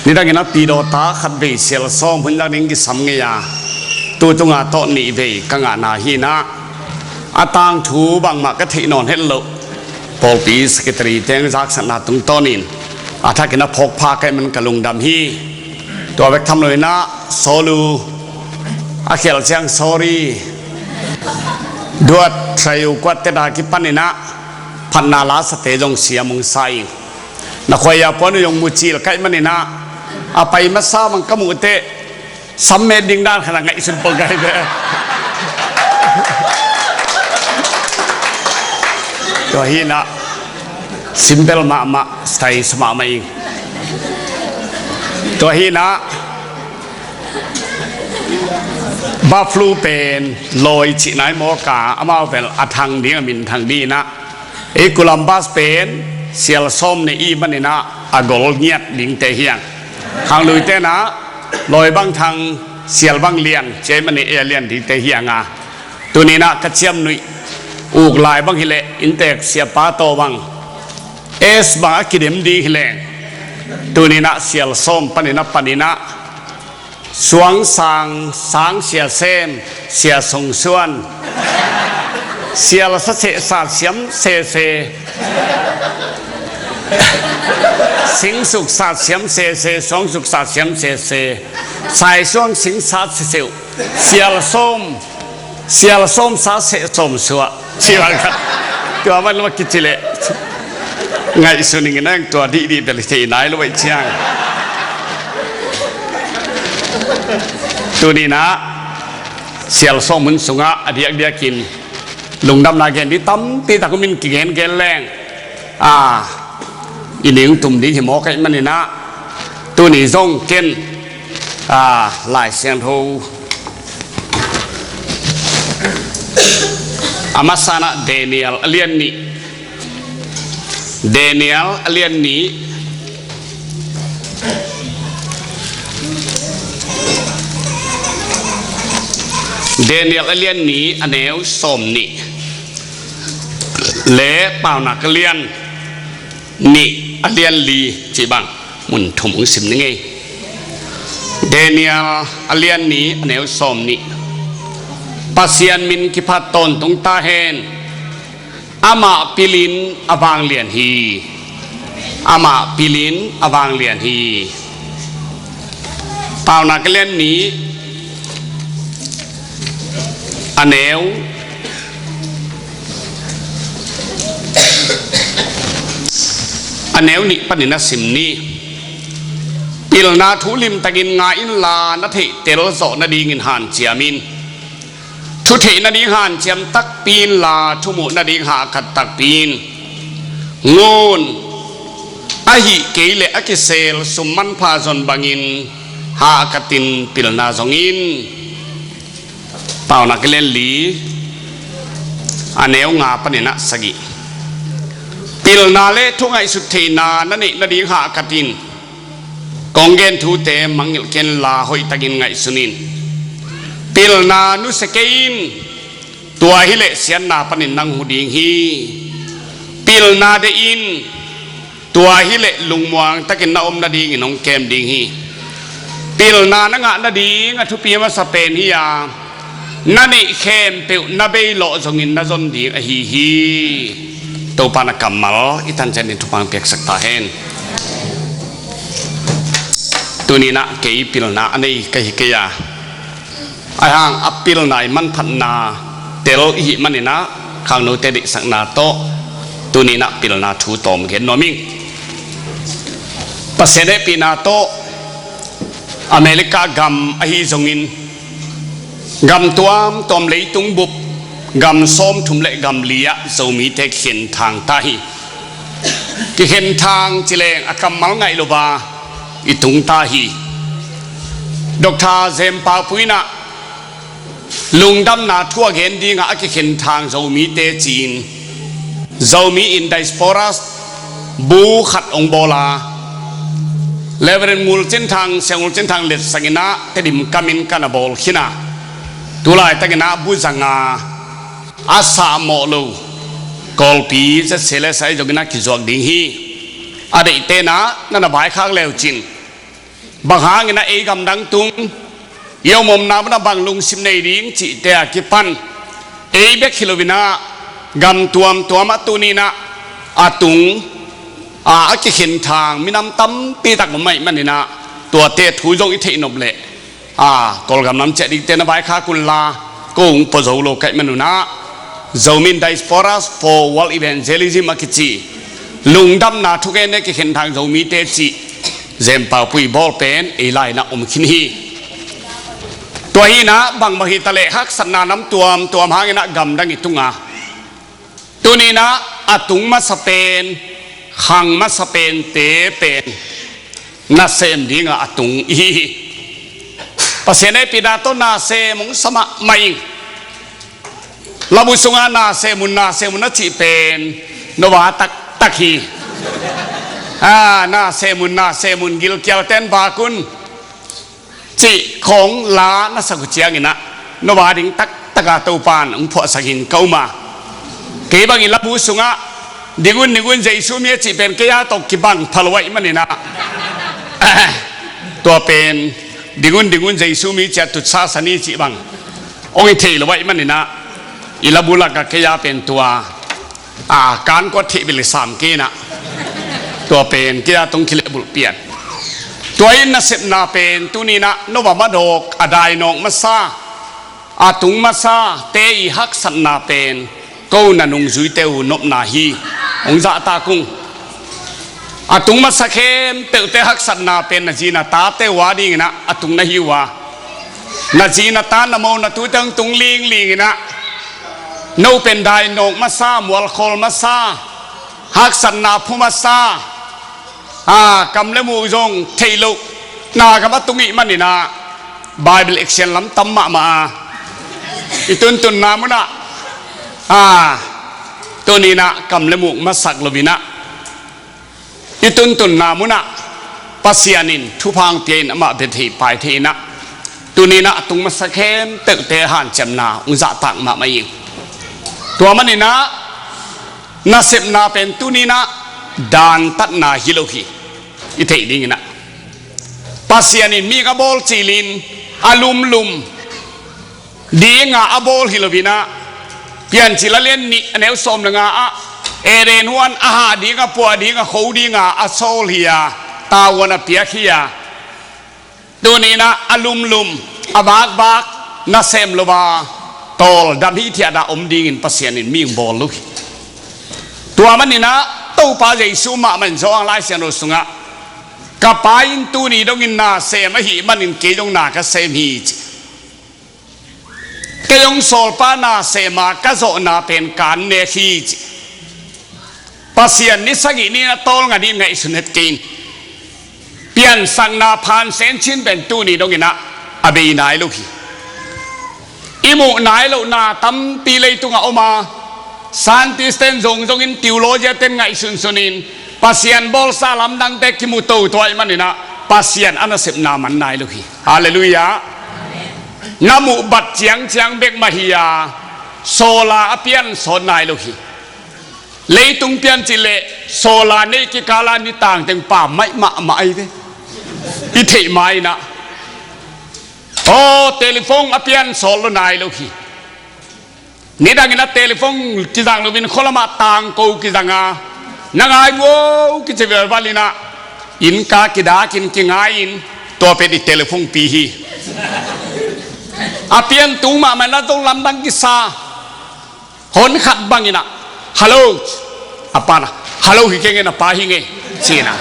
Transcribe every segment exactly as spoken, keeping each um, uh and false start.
Nidangin a pidawta khatvei sial sawm hun dang ding kisam ngei a, tu tunga tawh nihvei ka ngahna hi inah, a tangthu bangmah ka theih nawn het loh. Pawlpi secretary teng zaksakna tungtawnin a thakin a phawkpha ka hih man ka lungdam hi. Tua bek tham lo inah, sawlu a khial ciang sorry. Duat thayu kuat teta kipan inah phatna lasate zong siam hong sa ing. Na khuaia puan uh zong mucil ka hih man inah, a pai masa bang ka muh teh, sam met ding dan khat a ngaihsun pong ka hi ve. Tua hi inah, simple mahmah, style sa mahmah ing. Tua hi inah, Buffalo pen lawi cih nai mawk a, amau bel a thang ding, a minthang ding inah, ei Columbus pen sial sawm nei i hih man inah a gol ngiat dingte hi hang. Khangluite inah lawi bang thang, sial bang lian, ci i hih man inah ei a lian dingte hi hang a. Tuni inah ka ciamnuih uk lai bang hileh inntek siapa tawh bang S bang a kidem ding hileng, tuni inah sial sawm pan inah, pan inah, Suang sang, sang sia sem, sia sung suan. Sial sa seh sat siam sese. Sing suk sat siam sese, suang suk sat siam sese. Sai suang sing sat seseu. Sial sawm, sial sawm sa seh sawm suah. Sial khat. Tua man lo kici leh, ngaihsun ing inah, tua dihdih bel thei nai lo ahih ciang. Tuni inah sial sawm hun sungah a diakdiakin lungdamna gen ding tampi tak om in, kigengen leng, a, i ning tum ding hi mawk ahih man inah, tuni zong ken, a, Lai Siangtho a masa inah Daniel a lian nih. Daniel a lian nih. Daniel a lian nih, a neu sawm nih. Le Paunak a lian nih, a lian li cih bang mun thum hong sim ning ei. Daniel a lian nih, a neu sawm nih. Pasian min kiphat tawntung ta hen. Amah pilin a vanglian hi. Amah pilin a vanglian hi. Paunak a lian nih, a neu, a neu nih panin a sim ni. Pilna thu limtakin ngah inla, na theihtel zawh nadingin hanciam in. Thu theih nading hanciam takpi inla, thu muh nading hahkat takpi in. Ngun, ahih kei leh a kisel sum manpha zon bangin hahkatin pilna zong in. Paunak a lian li, a neu nga panin a sagih. Pilna le thu ngaihsut theihna na neih nading hahkatin. Kong gen thute mangngilh kenla hoihtakin ngaihsun in. Pilna nusia kei in, tua hileh siatna panin nang hu ding hi. Pilna deih in, tua hileh lungmuang takin na om nadingin hong kem ding hi. Pilna na ngah nading a thupi a masa pen hi a, na neih khempeuh na bei lawh zongin na zon ding ahi hi. Topa na kammal i tan cianin thupha piaksak ta hen. Tuni inah kei pilna a nei ka hi kei a, ahi hang a pilna i manphatna tel i hih man inah, khangnote deihsakna tawh tuni inah pilna thu tawm gen nuam ing. Pasian hehpihna tawh America gam ahi zongin, gam tuamtuam leitung bup, gam sawmthum le gam li ah Zomite kikhen thang ta hi. Kikhen thang ci leng a kammal ngaih lo a i tung ta hi. Doctor Jem Pau Pu inah lungdamna thu a gen dingah a kikhen thang Zomite ci-in, Zomi in diaspora bu khat hong bawl a, Reverend Ngul Cin Thang, Sia Ngul Cin Thang letsakna ah Tedim kamin ka na bawl khin a, tulaitak inah bu zanga a sahmawh lo Kawlpi zat se le sai zongin a kizuak ding hi. A deihte inah na na vaikhak leu cin, Bang hangin ah ei gamdang tung i om omna munah bang lungsim nei ding cihte a kipan ei bek hi loinah gam tuamtuam ah tuninah a tung a, a kikhenthang minam tampi tak om ahih maninah tuate thu zong i theih nop leh a, Kawlgam nam ciah dingte na vaikhak unla ko hong pua zo lo kaih manunah Zomi in Diaspora for World Evangelism a kici lungdamna thugen a kikhenthang Zomite cih Zempau pui bawl pen ei lai-inah om khin hi. Tua hinah bangbang hitaleh haksatna nam tuamtuam hanginah gamdang i tunga tuninah a tung masa pen khang masa pente pen nasem dinga a tung ihi hi. Pasian hehpihna tawh nasem hong sa mahmah ing. Labu sungah nasem un nasem un a cih pen no va taktak hi. A, nasem un nasem un gilkialten vak un cih khawng la na sak uh cianginah no va ding taktaka Topan hong phuahsak hin ka um a. Kei bangin labu sungah ding un ding un Jesu mi a cih pen kei a tawh kibang pha lo ahih maninah tua pen ding un ding un Jesu mi ciah tutsa sani cih bang hong i thei lo ahih maninah i labu lakah kei a pen tua a, kan kuat theih bel i sam kei inah tua pen kei a tong khileh bulh pian. Tua in nasepna pen tuninah no va madawk a dainawk masa a tung masa te i haksatna pen ko na nungzuite uh nopna hi. Hong zahtak ung. A tung masa khempeuhte haksatna pen na zi na tate uh a dinginah a tung na hi uh a, na zi na ta na mo na tute hong tung linglinginah no pen dainawk masa, mualkhawl masa, haksatna phu masa, a, kam le muh zong theih loh na gam a tung ih maninah Bible action lam tam mahmah a, i tuntunna munah a, tuninah kam le muh masak loinah i tuntunna munah Pasian in thupha hong pia in amah bia thei pai thei inah tuninah a tung masa khempeuhte hanciamna hong zahtak mahmah ing. Tua maninah nasepna pen tuninah dantatna hi lo hi. I theih dinginah Pasian in mi a bawl cilin a lumlum dinga a bawl hi loinah Piancil a lian nih a neu sawm le nga ah Eden huan a hah dinga puah dinga kho dinga a sawl hi a, tavuan a piak hi a, tuninah a lumlum a vakvak nasem lo a tawldam hithiatna om dingin Pasian in mi hong bawl lo hi. Tua maninah Topa Jesu mahmah in Johan Lai Siangtho sungah ka Pa in tuni dongin na sem ahih manin kei dong na ka sem hi ci. Kei hong sawlpa na sem a ka zawhna pen kan nek hi ci. Pasian ni sagih ni a tawlnga ni ngaihsun het kei in. Piansakna phan senchin pen tuni donginah a bei nai lo hi. I muh nai lohna tampi leitungah om a, scientist ten zongzongin theologian ten ngaihsunsunin Pasian bawlsa lamdangte kimu toto ahih maninah Pasian a nasepna man nai lo hi. Halleluiah. Na muh bat ciangciang bek mah hi a, sawla a pian sawt nai lo hi. Leitung piancil le sawla neih kikala nitangteng pammaih mahmah ahi ve. I theih ma inah aw telephone a pian sawt lo nai lo hi. Nidangin a telephone kizang loin khualamah tangko kizang a, na ngai muau kici velvalinah innka kidakin kingai-in tua pen i telephone pi hi. A pian tung mahmah na zong lamdang kisa. Hon khat banginah hallo a pana, hallo hi kenge na pa hi nge cinah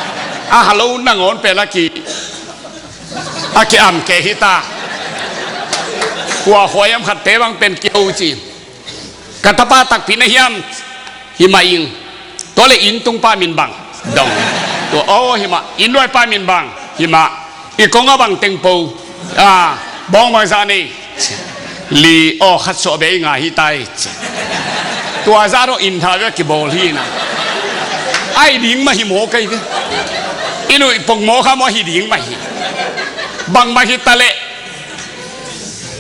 a hallo nangawn pen a ki a ki-am kei hita. Kua khuaiam khatte bang pen kiho ci. Ka tapa takpi na hiam? Himah ing. Tua le inn tungpa min bang? Dong. Tua aw himah inn luaipa min bang? Himah. I kong a bang tengpo a bawng bangzah nei? Li aw khat suah bei nga hi tai. Tua zah dong inn tha bia kibawl hi na. Ai ding mah hi maw kei ve. I nuih pong maw kha maw hi ding mah hi. Bang mah hi ta leh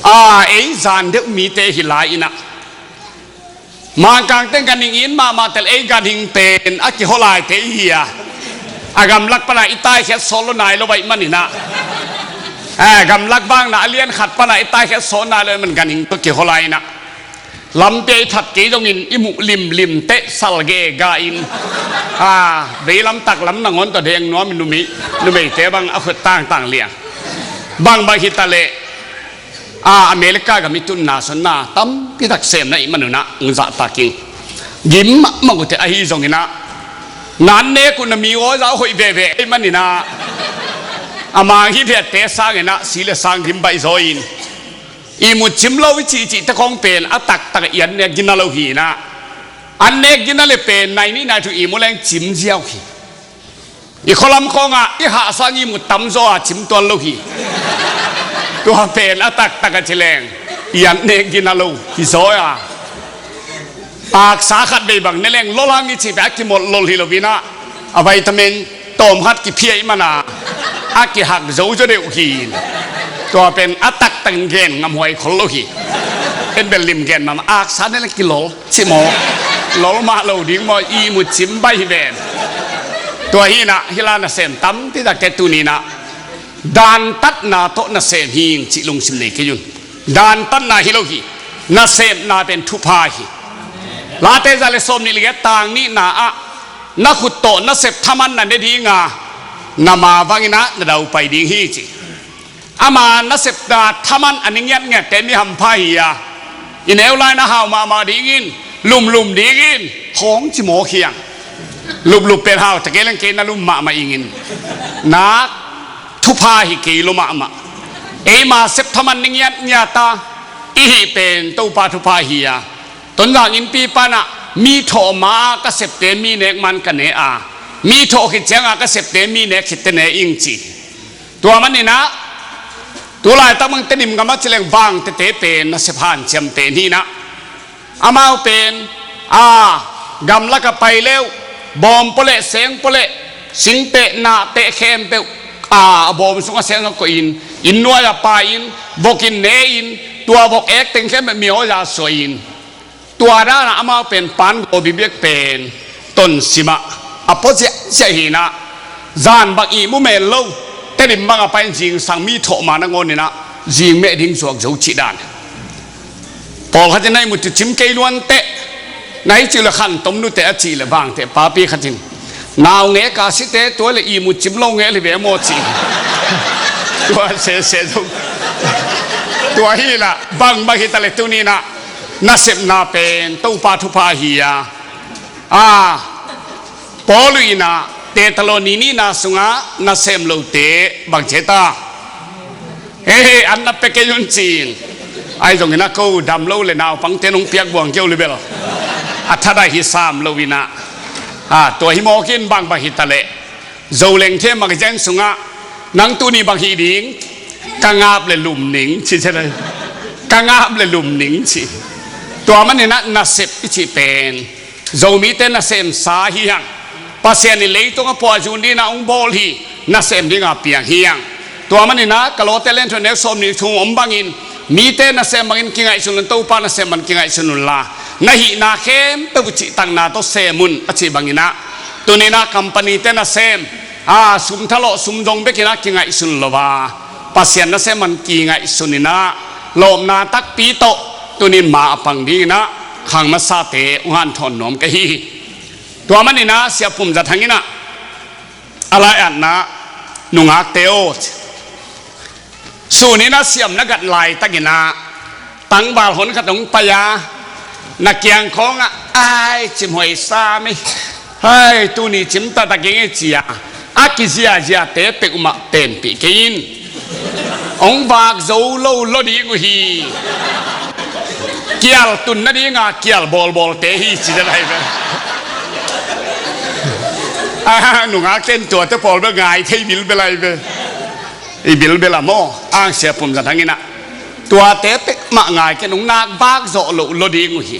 a ei zan deuh mite hi lai inah Mangkang teng ganhing in mahmah tel ei ganhing pen a kihaw laite i hi a. A gamlak pana i taikhiat sawt lo nai lo baih maninah, a gamlak vakna a lian khat pana i taikhiat sawt nai lo man ganhing tua kiholai inah, lampi a i that kei zongin i muh limlim teh salge ga in, a veilam taklam nangawn tawh deng nuam numei, numeite bang a khut tangtang liang. Bangbang hitaleh a America gam i tunna sonna tampitak sem na ih manunah ung zahtaking gim mahmah uhte ahi zonginah, nan nek uh na mi aw zah hoih veve ih maninah, a mang hi phiatte sanginah si le sang gim baih zaw in, ihmut cim lo i cihcihte khong pen a taktak i an nek gina lo hinah, an nek gina le pen nai nih nai thu ihmu leng cim ziau hi. I khualam khawngah i hahsa ngi mu tamzaw a cim tuan lo hi. Tua pen a taktak a ci leng i an nek gina lo hi zaw a, aksa khat vei bang ne leng lolhang i cih pen a kimolh lol hi loinah, a vitamin tawm khat kiphiaih mana a kihak zozo deuh hi. Tua pen a taktak gen ngamhuai khol lo hi. En bel lim gen mama aksa ne leng kilol cih maw? Lol mah lo ding maw? Ihmu cim baih hi ven. Tua hinah hila nasem tampitakte tuninah dantatna tawh nasem hing cih lungsim nei kei un. Dantatna hi lo hi. Nasepna pen thupha hi. Late za le sawm nih le giat tang nihna ah, na khut tawh nasep thaman na ne dinga, na ma vanginah na daupai ding hi ci. Ama nasepna thaman a ni ngiatngiatte mi hampha hi-a, i neu lai na hau mahmah dingin, lumlum dingin khawng ci mawk hiang. Luplup pen hau ta kei leng kei na lum mahmah ingin, nak thupha hi kei lo mahmah. Eima sep thaman ni ngiatngiata i hih pen Topa thupha hi-a, Tonzang innpi panah mi thawh ma-a ka septe mi nek man ka ne a, mi thawh khit cianga ka septe mi nek khitte ne ing ci. Tua maninah tulaitak bang Tedim gamah ci leng vangtete pen nasep hanciam pen hinah, amau pen a gamlaka pai leuh, bawm pawleh seng pawleh singteh nahteh khempeuh a bawm sungah seng a koihin, inn nuai a pai-in, vokin ne-in, tua vok ek teng khempeuh mi aw za suai-in, tua danah amau pen pan gaw bibiak pen tonsimah a pua ziahziah hinah, zan bang ihmu mel lo, Tedim bang a pai-in zingsang mi thawh ma nangawninah zing meh ding zuak zo cih dan. Pawlkhatin na ihmu tucim kei luanteh, na hi cih le khantom nuteh a cih le vangteh papi khatin, nau ngek a site tua le ihmu cim lo ngek le ve maw cih. Tua sese zo. Tua hinah bangbang hitaleh tuninah nasepna pen Topa thupha hi-a, a Paul inah Thessaloni nihna sungah nasem lote bang ci ta? He he, an na pia kei un cin. Ahi zongin a ko dam lo le naupangte nong piak buang kei uh le bel a thadah hi sam lo inah, a tua hi mawkin bangbang hitaleh Zoleng Them magazine sungah nang tuni bang hih ding? Ka ngap le lum ning ci, ka ngap le lum ning ci. Tua maninah nasep i cih pen Zomite nasemsa hi hang. Pasian in leitung a puahzun dinah hong bawl hi. Nasem dinga piang hi hang. Tua maninah Kolose lian thum neu sawm nih thum om bangin, mite nasem bangin kingaihsun un, Topa nasem bangin kingaihsun unla, na hihna khempeuh uh cihtakna tawh sem un a cih banginah, tuninah company-te nasem, a sum thalawh sum zong bekinah kingaihsun lo a, Pasian nasem bangin kingaihsun inah, lawpna takpi tawh tunin ma a pang dinginah khang masate hong hanthawn nuam ka hi hi. Tua maninah Sia Pum Za Thang inah a lai-atna, nungakte aw, suninah siam na gat laitakinah tangval hon khat hong pai-a, na kiang khawngah ai cimhuai sam hi. Hai, tuni cim taktak ing e ci-a a kiziaziate peuhmah penpih kei in. Hong vak zo lo lo ding uh hi. Kial tun nadinga kial bawlbawlte hi ci dan ahi ve. A nungakte in tuate pawl bel ngai thei bilbel ahi ve. I bilbel a maw, ang Sia Pum Za Thang inah tuate peuhmah ngai ken, hong nak vak zawh loh lo ding uh hi.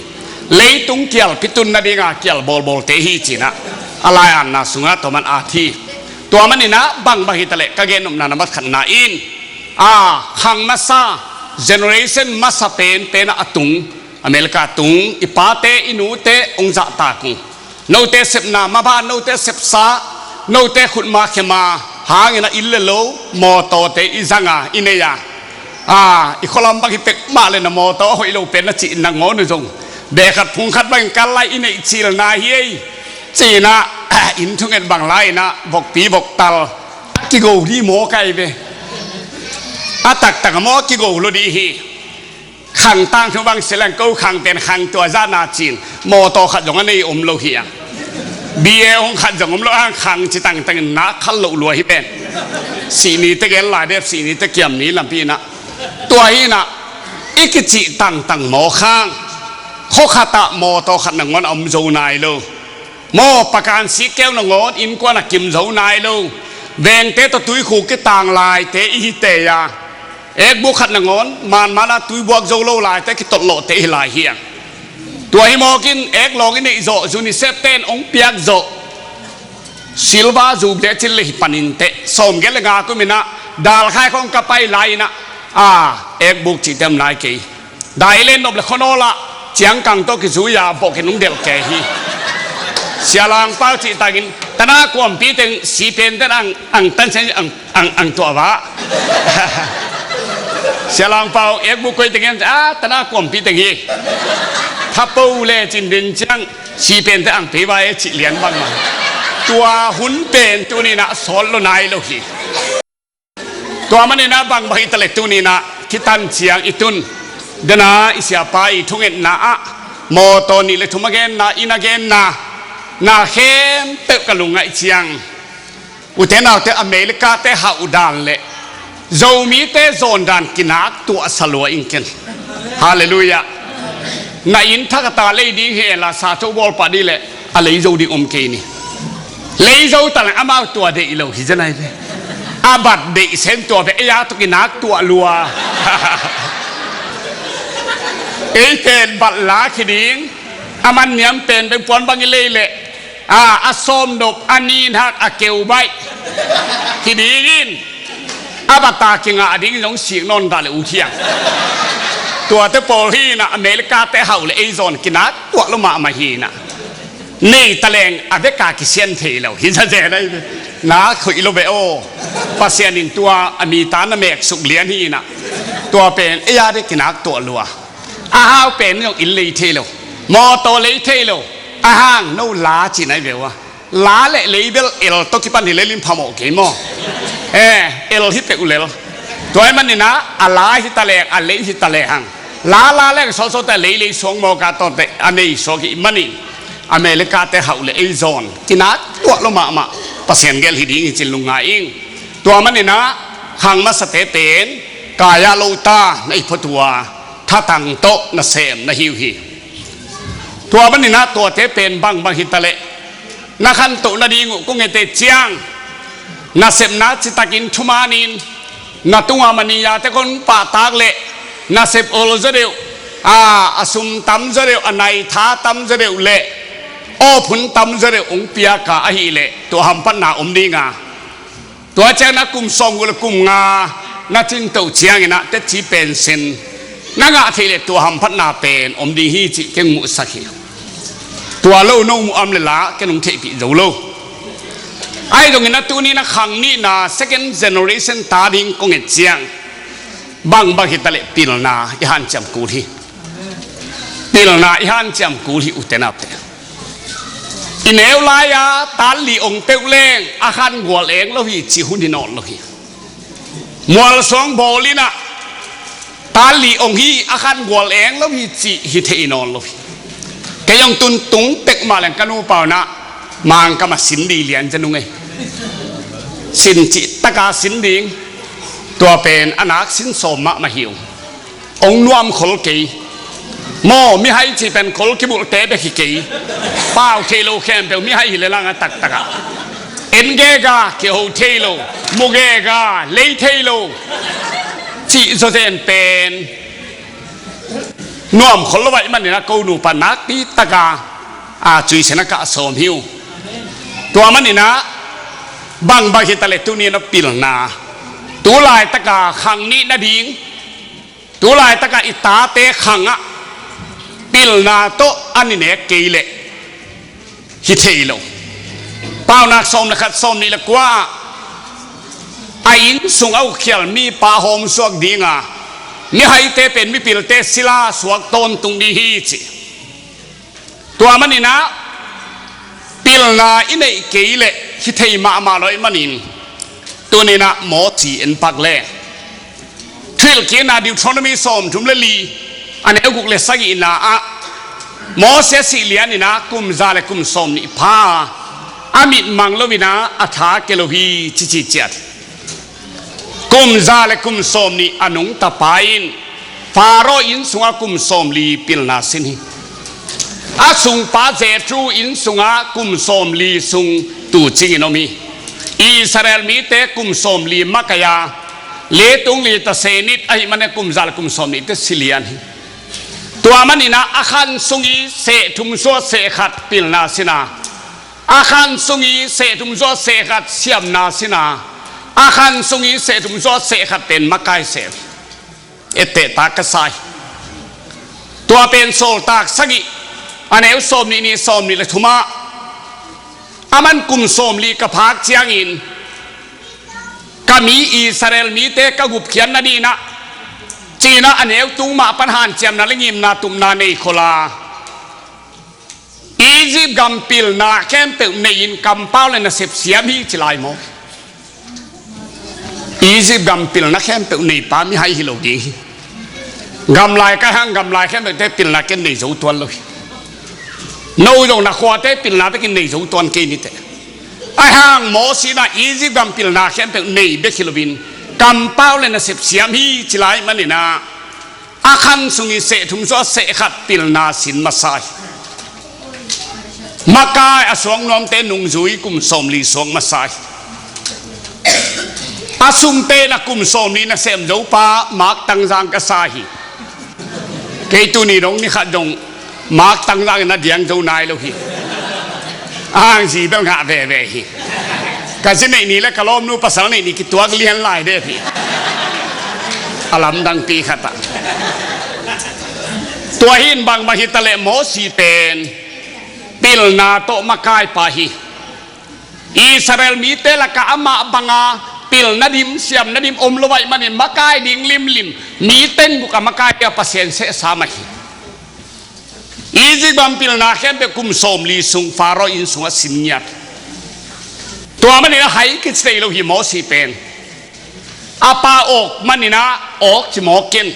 Leitung kialpi tun nadinga kial bawlbawlte hi cinah a lai-atna sungah tua man at hi. Tua maninah bangbang hitaleh ka gen nopna nambat khatna in, a khang masa, generation masa penpenah a tung, America tung i pate i nute hong zahtak ung. Note sepna maban, note sepsa, Note khutma khema hangin a inn le lo, mawtawte i zanga i nei a, a, i khualam bang hi pek mah le na mawtaw a hoih lo pen na cih nangawn uh zong beh khat phung khat bangin kal lai i neih cilna hi ei. Cinah inn thunget bang lai-inah vokpi voktal a kigo dih maw kai ve. A taktak a maw a kigo lo dih hi. Khang tangthu bang sileng ko khang pen khang tua zahna cin mawtaw khat zong a nei om lo hi a. B A hong khat zong om lo ang khang ci tangtangin na khal loh lua hi pen. Sihni te gen lai dep sihni te kiam ni lampi inah. Tua hi inah i kicih tangtang maw khang. Khua khatah mawtaw khat nangawn a om zo nai lo. Maw pakan sikkeu nangawn innkuan a kim zo nai lo. Vengte tawh tuikhuk kitang laite i hi tei a. Ekbuk khat nangawn manmana tuibuak zo lo laite kitotlawhte i hi lai hi a. Tua hi mawkin eklawng i neih zawh, UNICEF ten hong piak zawh silver jubilee cin le hi panin teh sawmgiat le nga kum inah dalkhai khawng ka pai lai inah, a, ekbuk cihte om lai kei. Dai le nop le khuanawlah ciangkang tawh kizui-a bawkin hong delh kei hi. Sia Langpau cih tangin tana kuampi teng sipen ten ang, ang tansen ang, ang, ang tuah vah. Sia Langpau ekbuk koi tengin a tana kuampi teng hi. Thapo le cin din ciang sipen te ang pei vai e cih lian bangmah. Tua hun pen tuninah sawt lo nai lo hi. Tua maninah bangbang hi taleh tuninah kitan ciang i tun dena i siapa i thungetna ah mawtaw nih le thum a genna, inn a genna, na khempeuh ka lungngaih ciang ute naute America-te hauh dan le Zomite zawn dan kinak tuahsa lua ing ken. Halleluiah. Na inn thak a ta lei ding hi ela sa tho bawlpah dih leh a lei zo ding om kei ni. Lei zo ta leh amau tua deih lo hi zenai ve. A bat deih sen tua ve ei a tuk i nak tuah lua. Ei pen bat la khi ding. A man niam pen beng puan bang i lei leh a, a sawm nop a nin hak a keu baih khi ding in. A bata kingah ding zong sik nawn dah le uh hiang. Tuate pawl hinah America-te hauh le ei zawn kinak tuah lo mahmah hinah. Nei taleng a veka kisian thei lo hi zazen ai ve. Nak hoih lo ve aw. Pasian in tua a mi ta na mek suk lian hinah. Tua pen ei a de kinak tuah lua. A hau pen zong inn lei thei lo. Mawtaw lei thei lo. A hang no la cin ai ve uh a. La le lei bel el tawh kipan hi lel in phamawh kei maw? Eh, el hi peuh lel. Tua ahih maninah a la hi talek a lei hi talek hang. La la lek sawlsawlte a lei lei suang mawka tawte a nei suak hi manin America-te hauh le ei zawn kinak tuah lo mahmah Pasian gel hi ding hi cin lungngai ing. Tua maninah khang masate pen kai-ah lo ta na i phutua thatang tawh nasem na hi uh hi. Tua maninah tuate pen bangbang hi taleh na khantoh nading uh kong ete ciang nasepna citakin thumanin na tunga maniyate kon pahtak leh nasep ol zaw deuh, a, a sum tam zaw deuh, a nai tha tam zaw deuh leh awphun tam zaw deuh hong piaka ahih leh tua hamphatna om dinga. Tua ciang na kum sawm guk le kum nga na cingtoh cianginah tetci pensen na ngah theih leh tua hamphatna pen om ding hi cih keng muhsak hi. Tua lo no muh am le la ken hong theihpih zo lo. Ahi zongin a tuni na khang nihna second generation ta ding kong et ciang bangbang hi taleh pilna i hanciam kul hi. Pilna i hanciam kul hi ute naute. I neu lai-a tan li ong peuh leng a khan gual eng lo hi cih hun hi nawn lo hi. Mualsuang bawl inah tan li ong hi a khan gual eng lo hi cih hi thei nawn lo hi. Kei ong tun tung tek mah leng ka nupa unah Mangkam a sin di lian zen ung ei. Sin cih taka sin ding. Tua pen a nak sin sawm mahmah hi ung. Ong nuam khol kei. Maw mihai cih pen khol kibulhte bek hi kei. Pau thei lo khempeuh mihai hi le langa taktakah en gega kiho thei lo, mu gega lei thei lo. Cih zawzen pen nuam khol lo ahih maninah ko nupa nakpi taka a cuisen a kah sawm hi uh. Tua maninah bangbang hi taleh tuni na pilna tu laitaka khang nih nading tu laitaka i tate khangah pilna tawh a ni nek kei leh hi thei lo. Paunak sawm le khat, sawm nih le kua ah, a inn sung a uk khial mipa hawm suak dinga, mihaite pen mipilte sila suak tawntung ding hi ci. Tua maninah pilna i neih kei leh hi thei mahmah lo ahih manin, tuninah Mawsi en pak le. Thuhilhkikna Deuteronomy sawmthum le li, a neu guk le sagihna ah, Mawsi a sih lianinah kum za le kum sawm nih pha a, a mit mang loinah a tha ke lo hi, cici ciat. Kum za le kum sawm nih a nungta pa in Faro inn sungah kum sawm li pilna sin hi. A sungpa Jethro inn sungah kum sawm li sung tuucingin om hi. Israel mite kum sawm li makaih a, leitung li ta senit ahih manin kum za le kum sawm nih te si lian hi. Tua maninah a khan sung i seh thum suah seh khat pilna sin a, a khan sung i seh thum suah seh khat siamna sin a, a khan sung i seh thum suah seh khat pen makai seh hi. Etteh ta ka sa hi. Tua pen Sawltak sagih, a neu sawm nih nih, sawm nih le thum ah, aman kum sawm li ka phak ciangin ka mi Israel mite ka gupkhiat nadinah, cinah a neu tung mah pan hanciamna le ngimna tupna nei khol a, Egypt gam pilna khempeuh nei-in kampau le nasep siam hi ci lai maw? Egypt gam pilna khempeuh neipa mihai hi lo ding hi. Gamlai kai hang gamlai khempeuhte pilna ken nei zo tuan lo hi. No zong na khuate pilna bekin nei zo tuan kei nite. Ahi hang Mawsi inah Egypt gam pilna khempeuh nei bek hi loin kampau le nasep siam hi ci lai maninah, a khan sung i seh thum suah seh khat pilna sin masa hi. Makai a suak nuamte nungzui kum sawm li suak masa hi. A sungte na kum sawm li na sem zo pa Mak Tangzang ka sa hi. Kei tuni dong ni khat dong Mak Tangzang in a diang zo nai lo hi. A hang zi bel ngah veve hi. Ka zi neih ni le ka lawmnu pasal neih ni kituak lian lai deuh hi. A lamdangpi khat ah. Tua hi in bangbang hi taleh Mawsi pen pilna tawh makai pa hi. Israel mite lakah amah banga pilna dim, siamna dim om lo ahih manin makai ding limlim, mi tengguk a makai a Pasian sehsa mah hi. Egypt gam pilna khempeuh kum sawm li sung Faro inn sungah sin ngiat. Tua manin a hai kici thei lo hi Mawsi pen. A pa awk maninah awk ci mawk ken.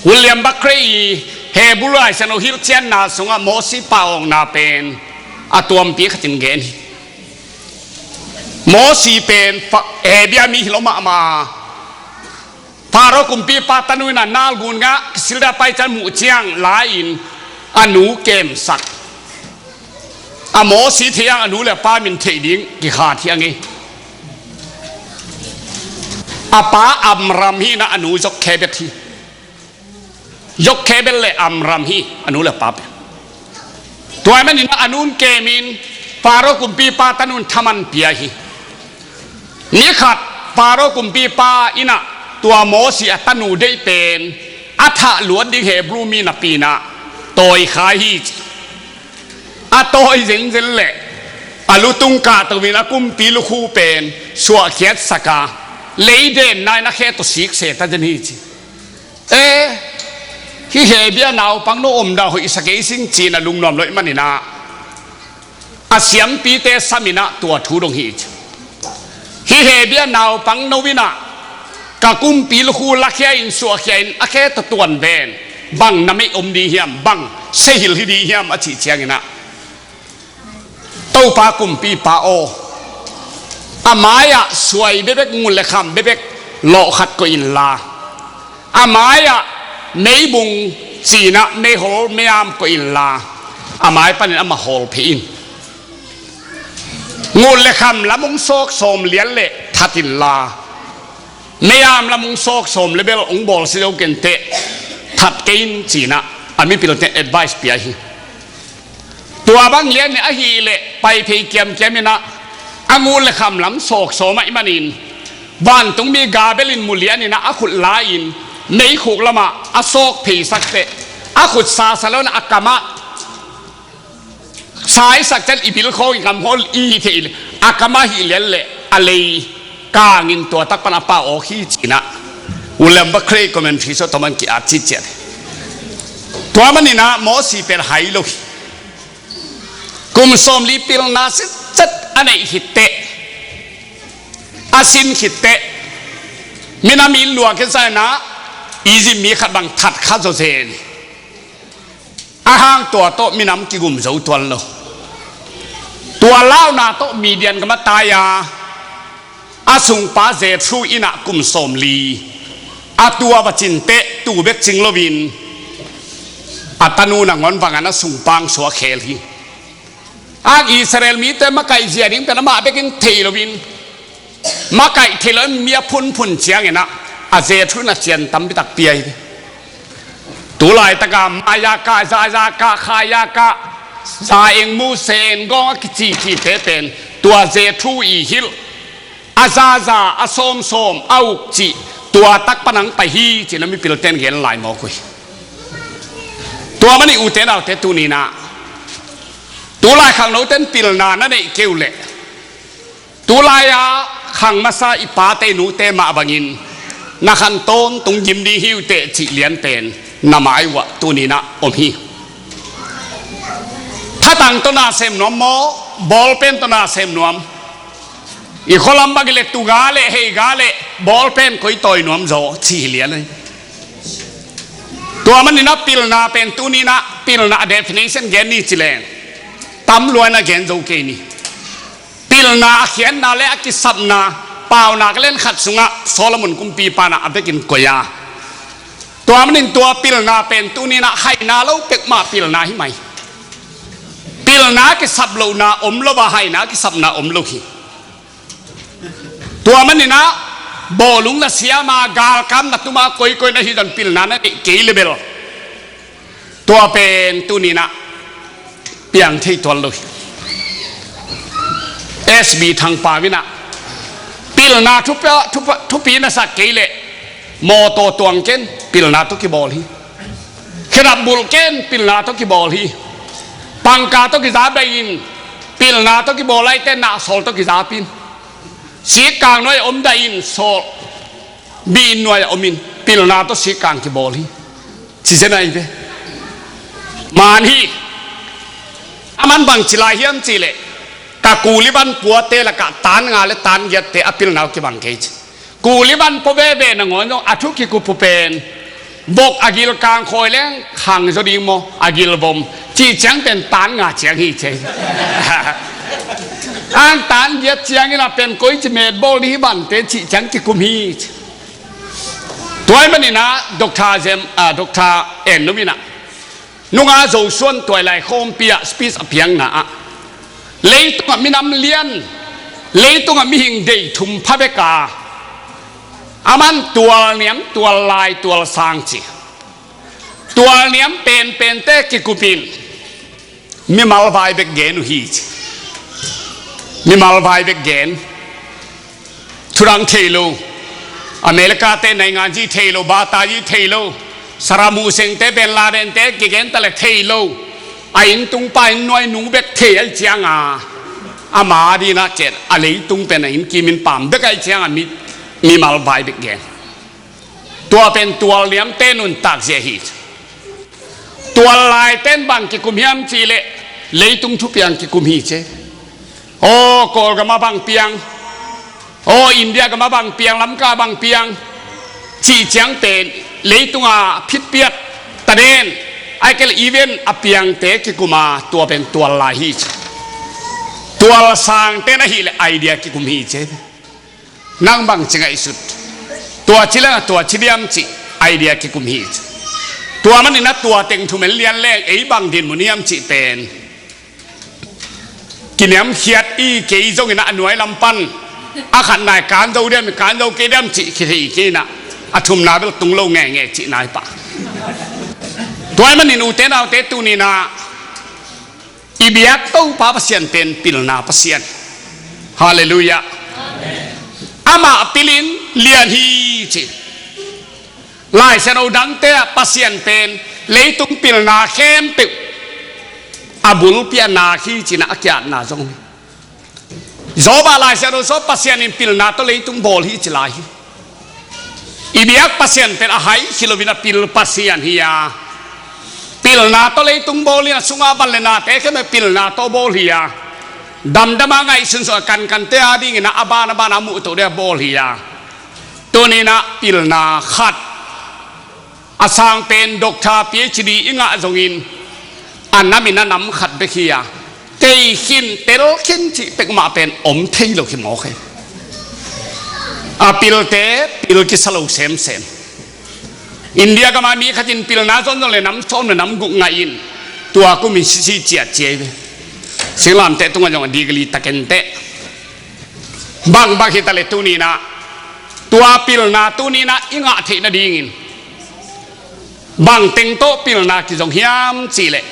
William Barclay i Hebrew Laisiangtho hilhcianna sungah Mawsi pa awkna pen a tuampi khatin gen hi. Mawsi pen Hebia mi hi lo mahmah a, Faro kumpipa tanu inah nalgun ngah kisilda paican muh ciang la-in a nu kemsak. A Mawsi thei ang a nu le a pa min theih ding kikhat hi ang hi. A pa Amram hi inah a nu Jokhebed hi. Jokhebed le Amram hi a nu le a pa pen. Tua ahih manin a nun kemin Faro kumpipa tanun thaman pia hi. Ni khat Faro kumpipa inah tua Mawsi a tanu deih pen a thah luat ding Hebrew mi napi inah tawi kha hi ci. A tawi zenzen leh a lutung kahto in a kumpi lukhu pen suahkhiatsak a, leidenna in a khe tawh sikse ta zen hi ci. E, hih Hebia naupang no omdan hoihsa kei sing ci-in a lungnuam lo ahih maninah a siampite sam inah tua thu dong hi ci. Hih Hebia naupang no inah ka kumpi lukhu lakhia in suahkhia in a khe tawh tuan ven, bang na meih om ding hiam, bang sehil hi ding hiam a cih cianginah, Topa kumpipa aw, a mai-ah suai bekbek, ngun le kham bekbek lawh khat koih inla, a mai-ah meibung ci-inah meihol meiam koih inla, a mai panin amah hawl phei in. Ngun le kham lam hong sawk sawm lian le that inla, meiam lam hong sawk sawm le bel hong bawlsia zo kenteh, that kei in ci-inah a mipilte advice pia hi. Tua bang lian in ahih leh pai phei kiamkiam inah a ngun le kham lam sawk sawm ahih manin vantungmi Gabriel in mu lian inah a khut la-in meikhuk lamah a sawk pheisak teh, a khut sasa lo inah a kamah Thaisak ciang i bil khawng i kam khawng i hi thei le, a kam a hi lian le a lei kangin tua tak pan a pau awk hi ci-in ah, William Barclay commentary sung tawh man ki-at citciat hi. Tua manin ah Mosi pen hai lo hi. Kum sawmli pilna sitset a neih khit teh, a sin khit teh, minam in luak in sa-in ah Egypt mi khat bang that kha zawzen hi. A hang tua tawh minam kigum zo tuan lo. Tua launa tawh Midian gam ah tai a, a sungpa Jethro inn ah kum sawmli a tua va cin teh, tu bek cing loin a tanu nangawn vangin a sungpa suak khel hi. A Israel mite makaih zia ding pen amah bekin thei loin, makaih thei lo in mi a phunphun ciangin ah, a Jethro in a cian tampi tak pia hi. Tu laitak a maya kah, zaya kah, khaya kah, za eng, mu sen, gawng a kici cite pen tua Jethro i hilh, a zaza, a sawmsawm, a uk cih tua tak pan hong pai hi ci-in a mipilte'n gen lai mawk uh hi. Tua manin ute naute, tuni-in ah tulai khangnote'n pilna na neih kei uh leh, tulai-a khang masa i pate i nute mah bangin na khan tawntung gim ding hi uh teh cih lian pen na mai uh ah tuni-in ah om hi. Thatang tawh na sem nuam maw, bawlpen tawh na sem nuam? I khualam bang hi leh tuga le heiga le bawlpen koi tawi nuam zaw cih hi lian hi. Tua manin ah pilna pen tuni-in ah pilna a definition gen ni ci leng, tam lua-in ah gen zo kei ni. Pilna a khiatna le a kisapna, Paunak lian khat sungah Solomon kumpipa in ah a vekin koih a. Tua manin tua pilna pen tuni-in ah haina lo pek mah pilna hi mai. Pilna a kisap lohna om lo a, haina a kisapna om lo hi. Tua manin ah bawlung na siam a, galkap na tum a, koikoi na hi zong pilna na neih kei leh bel, tua pen tuni-in ah piang thei tuan lo hi. S B Thangpaul in ah pilna thupi, thupi, thupi na sak kei leh mawtaw tuang ken, pilna tawh kibawl hi. Khedap bulh ken, pilna tawh kibawl hi. Pangkah tawh kiza dah in, pilna tawh kibawl a, eite nah sawl tawh kizap in. Sikkang nuai-ah om dah in, sawl, mi inn nuai-ah om in, pilna tawh sikkang kibawl hi. Ci zen ahi ve. Man hi. Aman bangci lai hiam cih leh, ka kuli van puate lakah tan nga le tan giatte a pilna uh kibang kei ci. Kuli van pua veve nangawn zong a thu kikup uh pen, vok a gil kang khawi leng khang zaw ding maw, a gil vom, cih ciang pen tan nga ciang hi ci. An tan giat ciangin a pen koici met bawl ding hi vante cih ciang kikum hi ci. Tua ahih manin ah Doctor Jem, ah, Doctor En Num in ah, nunga Zosuan tuailai khawmpi ah speech a piakna ah, leitungah minam lian, leitungah mihing dei thum pha bek a, aman tualniam, tuallai, tualsang ci. Tualniam penpente kikupin mimal vai bek gen uh hi ci. Mimal vai bek gen. Thudang thei lo. America te nainganzi thei lo, batazi thei lo. Saddam Hussein te, Bin Laden te kigen ta leh thei lo. A inntung pa inn nuai nu bek thei ahih ciangin, ama dingin ah ken a leitung pen a inn kimin pam bek ahih ciangin mi, mimal vai bek gen. Tua pen tualniamte nuntak zia hi. Tuallai ten bang kikum hiam cih leh leitung thupiang kikum hi ci. Aw, Kawlgam ah bang piang, aw, India gam ah bang piang, Lamka bang piang cih ciang pen leitung a phitpiak, talent, ahih kei leh event a piangte kikum a, tua pen tuallai hi ci. Tualsang ten ahih leh idea kikum hi ci. Nang bangci ngaihsut? Tua ci leng, tua ci diam cih idea kikum hi ci. Tua manin ah tua teng thumen lian leng ei bang dinmun hiam cih pen kiniamkhiat i, kei zongin ah a nuai lam pan a khatna i kan zo diam, i kan zo kei diam cih kithei kei in ah, a thumna bel tung lo ngeingei cihna hi pah. Tua ahih manin ute naute, tuni-in ah i biak Topa Pasian pen pilna Pasian. Halleluiah. Amah pilin lian hi ci. Laisiangtho dangte ah Pasian pen leitung pilna khempeuh a bulpi a nak hi ci-in ah a kiatna zong hi. Job ah Lai Siangtho sung Pasian in pilna tawh leitung bawl hi ci lai hi. I biak Pasian pen a hai hi lo-in a pil Pasian hi a, pilna tawh leitung bawl hi a, sungah van le nate khempeuh pilna tawh bawl hi a, damdam a ngaihsun sung a kankante adingin ah a ban a ban a muhtoh ding a bawl hi a, tuni-in ah pilna khat a sang pen doctor, P H D i ngah zongin a nam in a nam khat bek hi a, tei khin, tel khin cih pek mah pen om thei lo hi mawk hi. A pilte pil kisa lo semsem. India gam ah mi khat in pilna zon zong le nam sawm le nam guk ngah in, tua kum in sisi ciah ciai ve. Singlamteh tungah zong a degree ta kenteh. Bangbang hi ta leh tuni-in ah tua pilna tuni-in ah i ngah theih nadingin bang teng tawh pilna kizong hiam cih leh,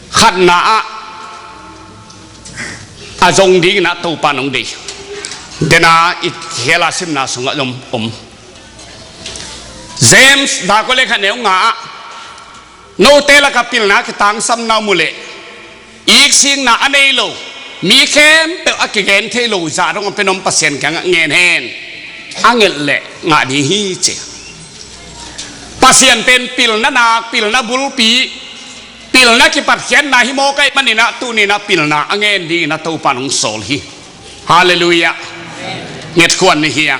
khatna ah a zong dingin ah Topa in hong deih. Dena i khel a simna sungah zong om. James zakua le khat neu nga ah, note lakah pilna kitangsapna om uh leh, iksikna a nei lo, mi khempeuh a kigen thei lo zah dong a pen om, Pasian kiangah ngen hen. A nget leh ngah ding hi ci. Pasian pen pilna nak, pilna bulpi, pilna kipatkhiatna hi mawk ahih manin ah tuni-in ah pilna a ngen dingin ah Topa in hong sawl hi. Halleluiah. Nget khuan ni hi a.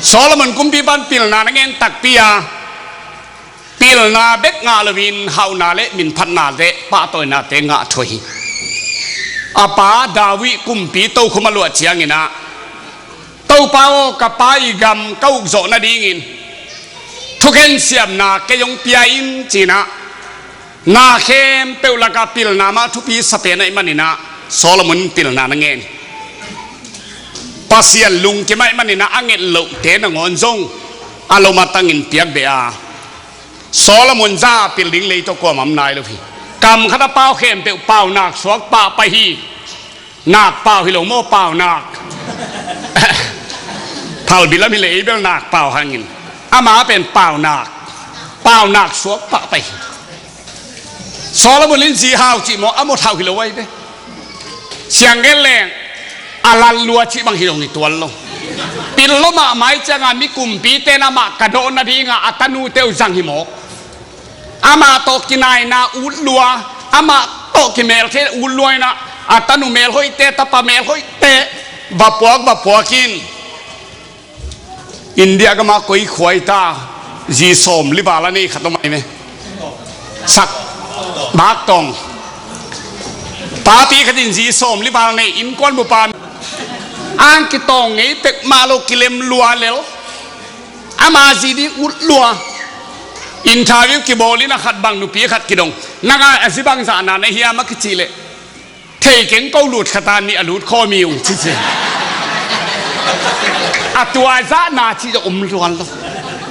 Solomon kumpipa in pilna na ngen takpi a, pilna bek ngah lo-in hauhna le minphatnate, pahtawinate ngah thuah hi. A pa David kumpi tokhom a luah ciangin ah, Topa aw, ka pa i gam ka ukzawh nadingin thukhen siamna kei hong pia in ci-in ah, na khempeuh lakah pilna mah thupi sa pen ahih manin ah Solomon pilna na ngen hi. Pasian lungkim ahih manin ah a nget lohte nangawn zong a lom a tangin piak beh a, Solomon zah a pil ding lei tawh kuamah om nai lo hi. Kam khat a pau khempeuh pau nak suak pah pai hi. Nak pau hi lo maw, pau nak. Phalbi lam hi leh ei bel nak pau hangin, ama pen pau nak, pau nak suak pah pai hi. Solomon in zi hau cih maw, a mawt hau hi lo ahi ve. Siang gen leng a lan lua cih bang hi lo, hi tuan lo. Pil lo mahmah ahih ciangin mi kumpite in amah kadawh nadingin a tanute uh zang hi mawk. Amah tawh kinaina ut lua, amah tawh kimelthei ut lua in ah, a tanu melhoihte, tapa melhoihte va puak, va puak in. India gam ah koi khua hi ta, zi sawmli val a nei khat om ahi ve. Sak, Bak Tawng. Papi khat in zi sawmli val nei, innkuan bupa, ang kitawng ngei pek mah lo, kilem lua lel. Ama zi ding ut lua. Interview kibawl in a khat bang nupi khat kidong. Nang a zi bangzahna na hiam a kicih leh, thei keng, ko lut khat a nih a lut khawm hi ung ci ci. A tua zahna cih zong om luan lo.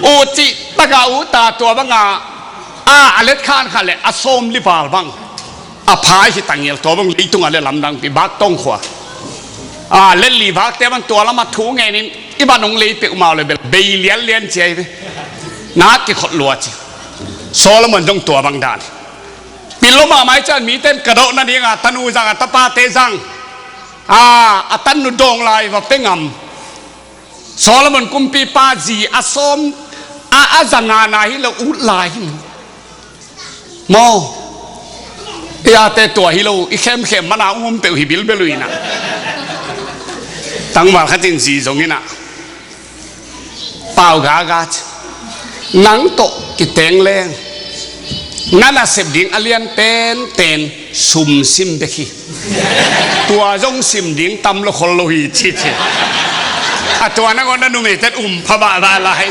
Ut cih tak a ut a, tua bang a, a, a let khan khat leh a sawmli val bang a phai hi ta ngel, tua bang leitung a leh lamdangpi, Bak Tawng khua. A, let li vakte bang tua lam a thu ngen in, i van hong lei peuhmah uh leh bel bei lianlian ci ahi ve. Na kikhot lua ci. Solomon zong tua bang dan hi. Pil lo mahmah ahih ciangin mite in kadawh nadingin a tanu zang, a tapate zang, a, a tanu dawng lai va pia ngam. Solomon kumpipa zi a sawm, a, a za ngana hi lo, ut lai hi maw. I ate tua hi lo, i khemkhem man a um peuh hi bilbel uh in ah. Tangval khat in zi zong in ah, pau gaga ci. Nang tawh kiteng leng na nasep ding a lian penpen sum sim bek hi. Tua zong sim ding tam lo khol lo hi ci ci. A tua nangawn na numeite in um pha bahbah lai.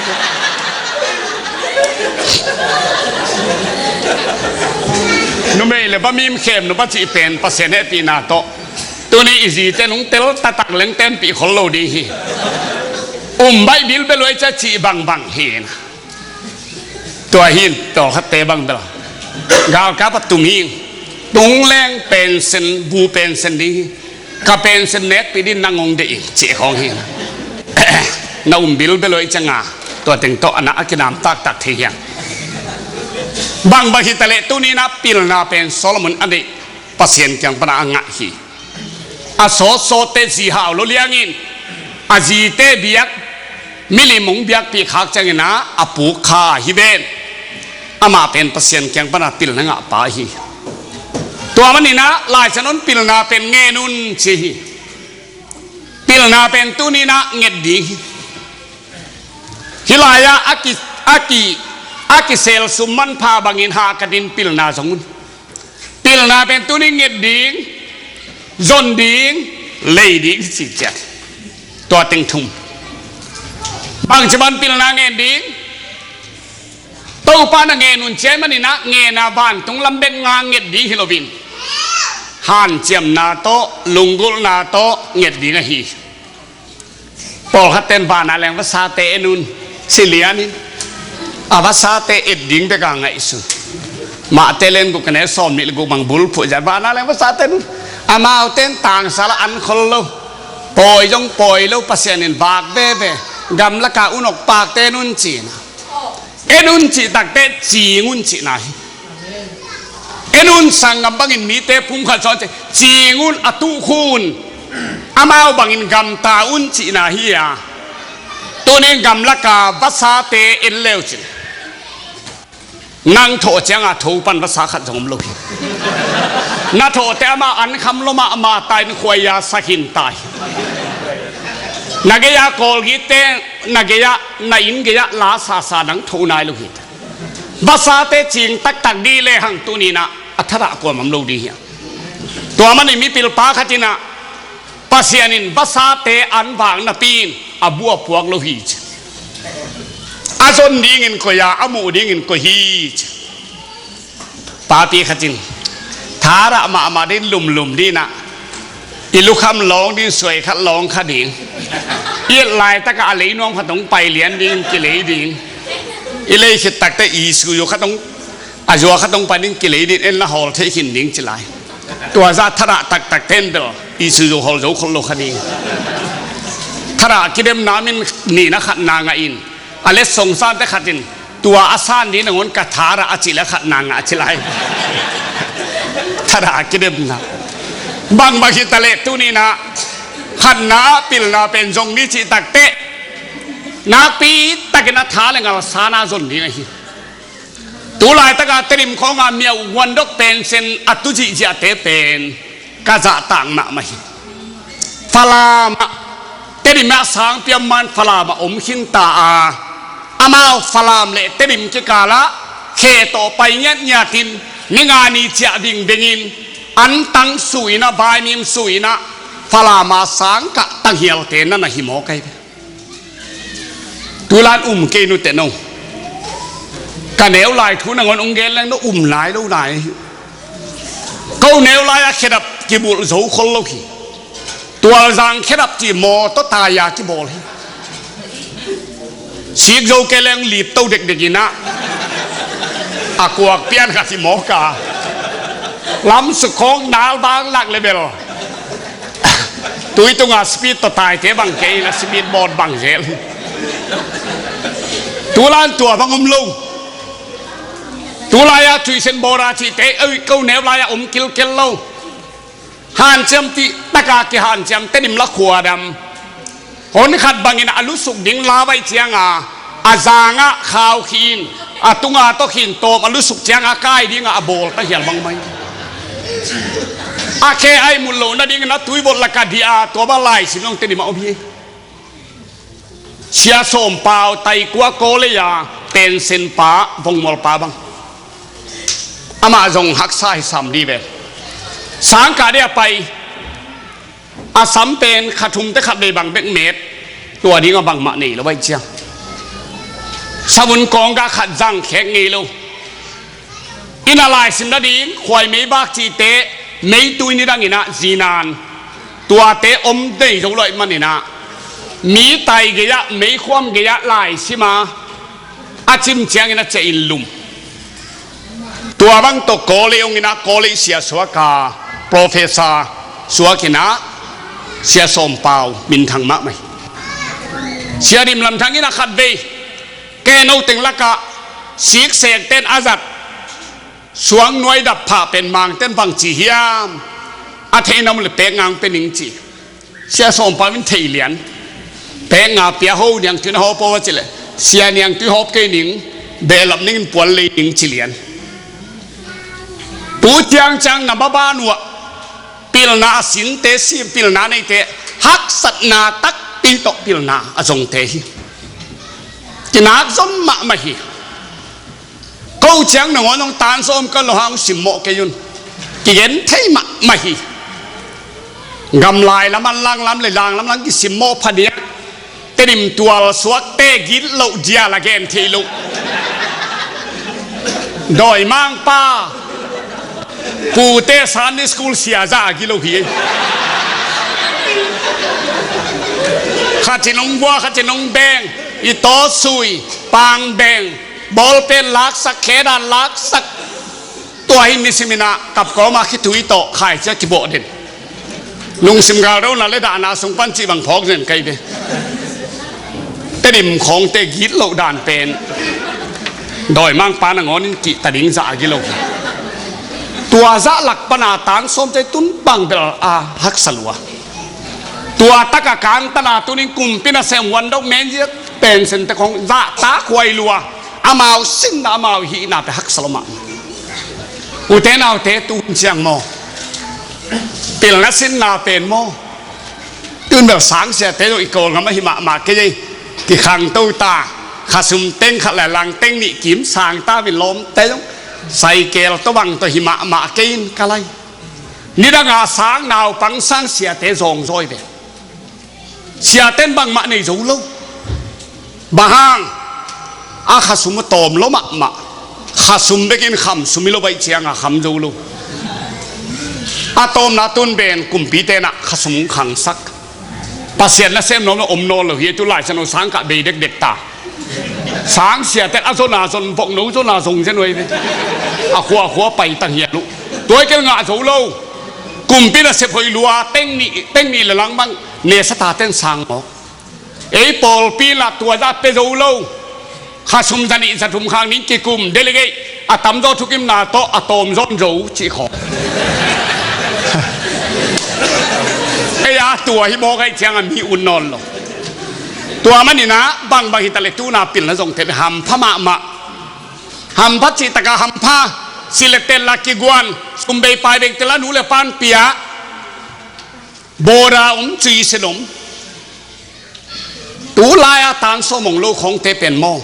Numei le pa mim khem nupa cih pen Pasian hehpihna tawh tuni i zite in hong tel taktak leng tenpih khol lo ding hi. Um baih bilbel uh ahih ciang cih bangbang hi na. Tua hi in, tawlkhatte bang bel galkap a tum hi. Tung leng pension, bu pension ding hi. Ka pension nekpih ding nang hong deih ing cih khawng hi. Na um bilbel uh ahih ciang a, tua teng tawh a na a kinam taktak thei hi hang. Bang bang hitaleh tuni-in ah pilna pen Solomon a deih Pasian kiang pana a ngah hi. A sawtsawtte zi hau lo liangin a zite biak, milim hong biakpih khak ciangin ah a puk kha hi ven. Amah pen Pasian kiang pana pilna ngahpa hi. Tua manin ah Lai Siangtho in pilna pen ngen un ci hi. Pilna pen tuni-in ah nget ding hi. Hih lai-ah a ki, a ki, a kisel sum manpha bangin hahkatin pilna zong un. Pilna pen tuni nget ding, zon ding, lei ding hi ci ciat. Tua teng thum. Bangci bang pilna ngen ding? Topa na ngen un ci ahih manin ah ngen a vantung lam bek nga nget ding hi loin, hanciamna tawh, lunggulhna tawh nget ding ahi. Pawlkhatte in van a leng vasate en un ci lianin, a vasate et ding bek a ngaihsun. Mate lian guk, a neu sawmnih le guk bang bulphuh zia, van a leng vasate en un. Amaute in tangsal a an khol lo, pawi zong pawi lo, Pasian in vak veve, gamlak a unok pakte en un ci-in ah. En un cih takteh cing un cihna hi. En un sanggam bangin mite pumkhat sawh ci, cing un, a tuh khun, amau bangin gamta un cihna hi a. Tuni-in gamlak a vasate en le uh cin, nang thawh ciang a tho pan vasa khat zong om lo hi. Na thawh teh amah an kham lo mahmah ta in khuai a sa khin ta hi. Na gei a Kawlgitte, na gei ah, na inn gei ah la sasa nang tho nai lo hi. Vasate cing taktak ding lehang tuni-in ah a thadah kuamah om lo ding hi. Tua manin mipilpa khat in ah Pasian in vasate an vak napi-in a bu a puak lo hi ci. A zon dingin koih a, a muh dingin koih hi ci. Papi khat in thadah mahmah ding, lumlum ding in ah, i lukham lawng ding, suai khat lawng kha ding, i et laitakah a lei nuam khat hong pai lian ding, kilei ding, i lei khit takteh i suyu khat hong, a zua khat hong pai ding, kilei ding, en la hawl thei khin ding ci lai. Tua zah thadah taktakte in bel i suyu hawl zo khol lo kha ding. Thadah kidemna min nihna khatna ngah in, a letsong sante khat in tua a san ding nangawn ka thadah a cih leh khatna ngah a ci lai. Thadah kidemna. Bang bang hitaleh tuni-in ah khatna pilna pen zong ni cih takteh nakpi takin a tha le ngal san a zon ding ahi. Tu laitak a Tedim khawng a miau guandok pensen a tu zihziahte pen ka zahtak mahmah hi. Falam ah, Tedim ah sangpi a om man Falam ah om khinta a, amau Falam le Tedim kikal ah khe tawh pai ngiatngiat in, ni nga ni ciah vingveng in, antang su in ah, vaimim su in ah, Falam a sangkah tanghialte na na hi mawk ahi ve. Tu lai-in um kei nuteh no. Ka neu lai thu nangawn hong gen leng no um nai lo nai. Ko neu lai-ah khedap kibulh zo khol lo hi. Tualzang khedap cih mawtaw tai-a kibawl hi. Sik zo kei leng lipto dekdek in ah, a kuak pian khat hi mawk a, lamsuk khawng nalvang lak le bel tui tunga speed tawh taite bang kei in ah speed boat bang zel hi. Tu lai-in tua bang om lo. Tu lai-a tuisen bawra cihte, oi, ko neu lai-a om kilkel lo. Hanciam cih taka kihanciam, Tedim la khuadam. Hon khat bangin a lusuk ding la vaih cianga a zangah khau khin, a tunga tawh khin tawm a lusuk cianga kai dinga a bawl tahial bang mai. A khe a ihmut loh nadingin a tuivot lakah dih a, tua bang laisim zong Tedim ah om hi. Sia Sawm Pau, Taikua Kawlei a pensen pa, vongmual pa bang. Amah zong haksa hi sam dih ve. Sangkah dih a pai, a sam pen kha thumte khat vei bang bek met, tua dingah bangmah nei lo ahih ciang, savun kawnggah khat zang khek ngei lo. Inn ah laisim nading khuai meivak cihte, meitui nidangin ah zinan tuate om nei zo lo ahih manin ah, mi tai gei-ah, meikhuam gei-ah laisim a, a cim ciangin a ciah in lum. Tua bang tawh Kawlei hong in ah, Kawlei sia suak a, professor suak in ah, Sia Sawm Pau minthang mahmah hi. Sia Dim Lam Thang in ah khatvei keno teng lakah siksekte in a zat Suang nuai dap phah pen Mangten bang ci hiam? A theih nam le pek ngang pe ning ci. Sia Sawm Pau in thei lian. Pek nga pia ho, niangtui na hawp ho a ci leh, sia niangtui hawp kei ning, behlap ning in puan lei ning ci lian. Tu ciangciang na maban uh ah pilna a sinte, si pilna neite, haksatna takpi tawh pilna a zongte hi. Kinak zom mahmah hi. Ko ciang nangawn hong tan sawm ka lo hang simmawh kei un. Kigen thei mahmah hi. Gamlai lam an langlam le langlam lang kisimmawh phadiak. Tedim tual suakte gitloh dial a gen thei loh. Dawimangpa pute Sunday school sia zah a gilo hi. Khatin hong bua, khatin hong beng. I tawsui, pangbeng, bawlpen laksak, khedan laksak. Tua hi nisim in ah kapkawm ah khitui tawh khaici a kibawh den. Lungsim galdona le dahna sung pan cih bang phawk zen kai ve. Tedim khawngte gitloh dan pen Dawimangpa nangawn in kihta ding zah a gilo hi. Tua zah lak pan a tan sawmte tun bang bel a haksa lua. Tua tak a kangtan a tun in kumpi nasem huan dok menziat pension te khawng zahtak huai lua. Amau sinna, amau hihna pen haksa lua mahmah. Ute naute, tu hun ciang maw, pilna sinna pen maw, tun bel sangsiate zong i Kawlgam ahi mahmah kei ei. Kikhangto ta, khasum teng khat le lang teng nih kim sang ta, vilawmte zong saikel tawh bang tawh hi mahmah kei in ka lai. Nidang a sang naupang sangsiate zawngzawi ve. Siaten bangmah nei zo lo. Bang hang? A khasum a tawm lo mahmah. Khasum bekin khamsum hi lo baih cianga kham zo lo. A tawmna tun ben kumpite nah khasum khangsak. Pasian nasem nuam lo om nawn lo hi, tu Lai Siangtho sang kah bei dekdek ta. Sangsiate a zona zon, vokno zona zong zen uh ei ve. A khua a khua pai tang hial uh. Tua i kel ngah zo lo. Kumpi nasep hoih lua, teng nih, teng nih le lang bang nesa taten sang mawk. Ei pawlpi lah tua zah pe zo lo. Khasum zanih zathum khang ning kikum, delegate a tamzaw thukimna tawh a tawmzaw zo cih khawng. Ei a tua hi mawk aih cianga mi un nawn lo. Tua maninah bangbang hitaleh tuna pilna zongte hampha mahmah. Hampha cihtaka hampha. Sileh tella kiguan, sumbei paibek tella nu le pan pia. Bawra om, cuisin om. Tulai a tan sawm hong lo khawngte pen maw,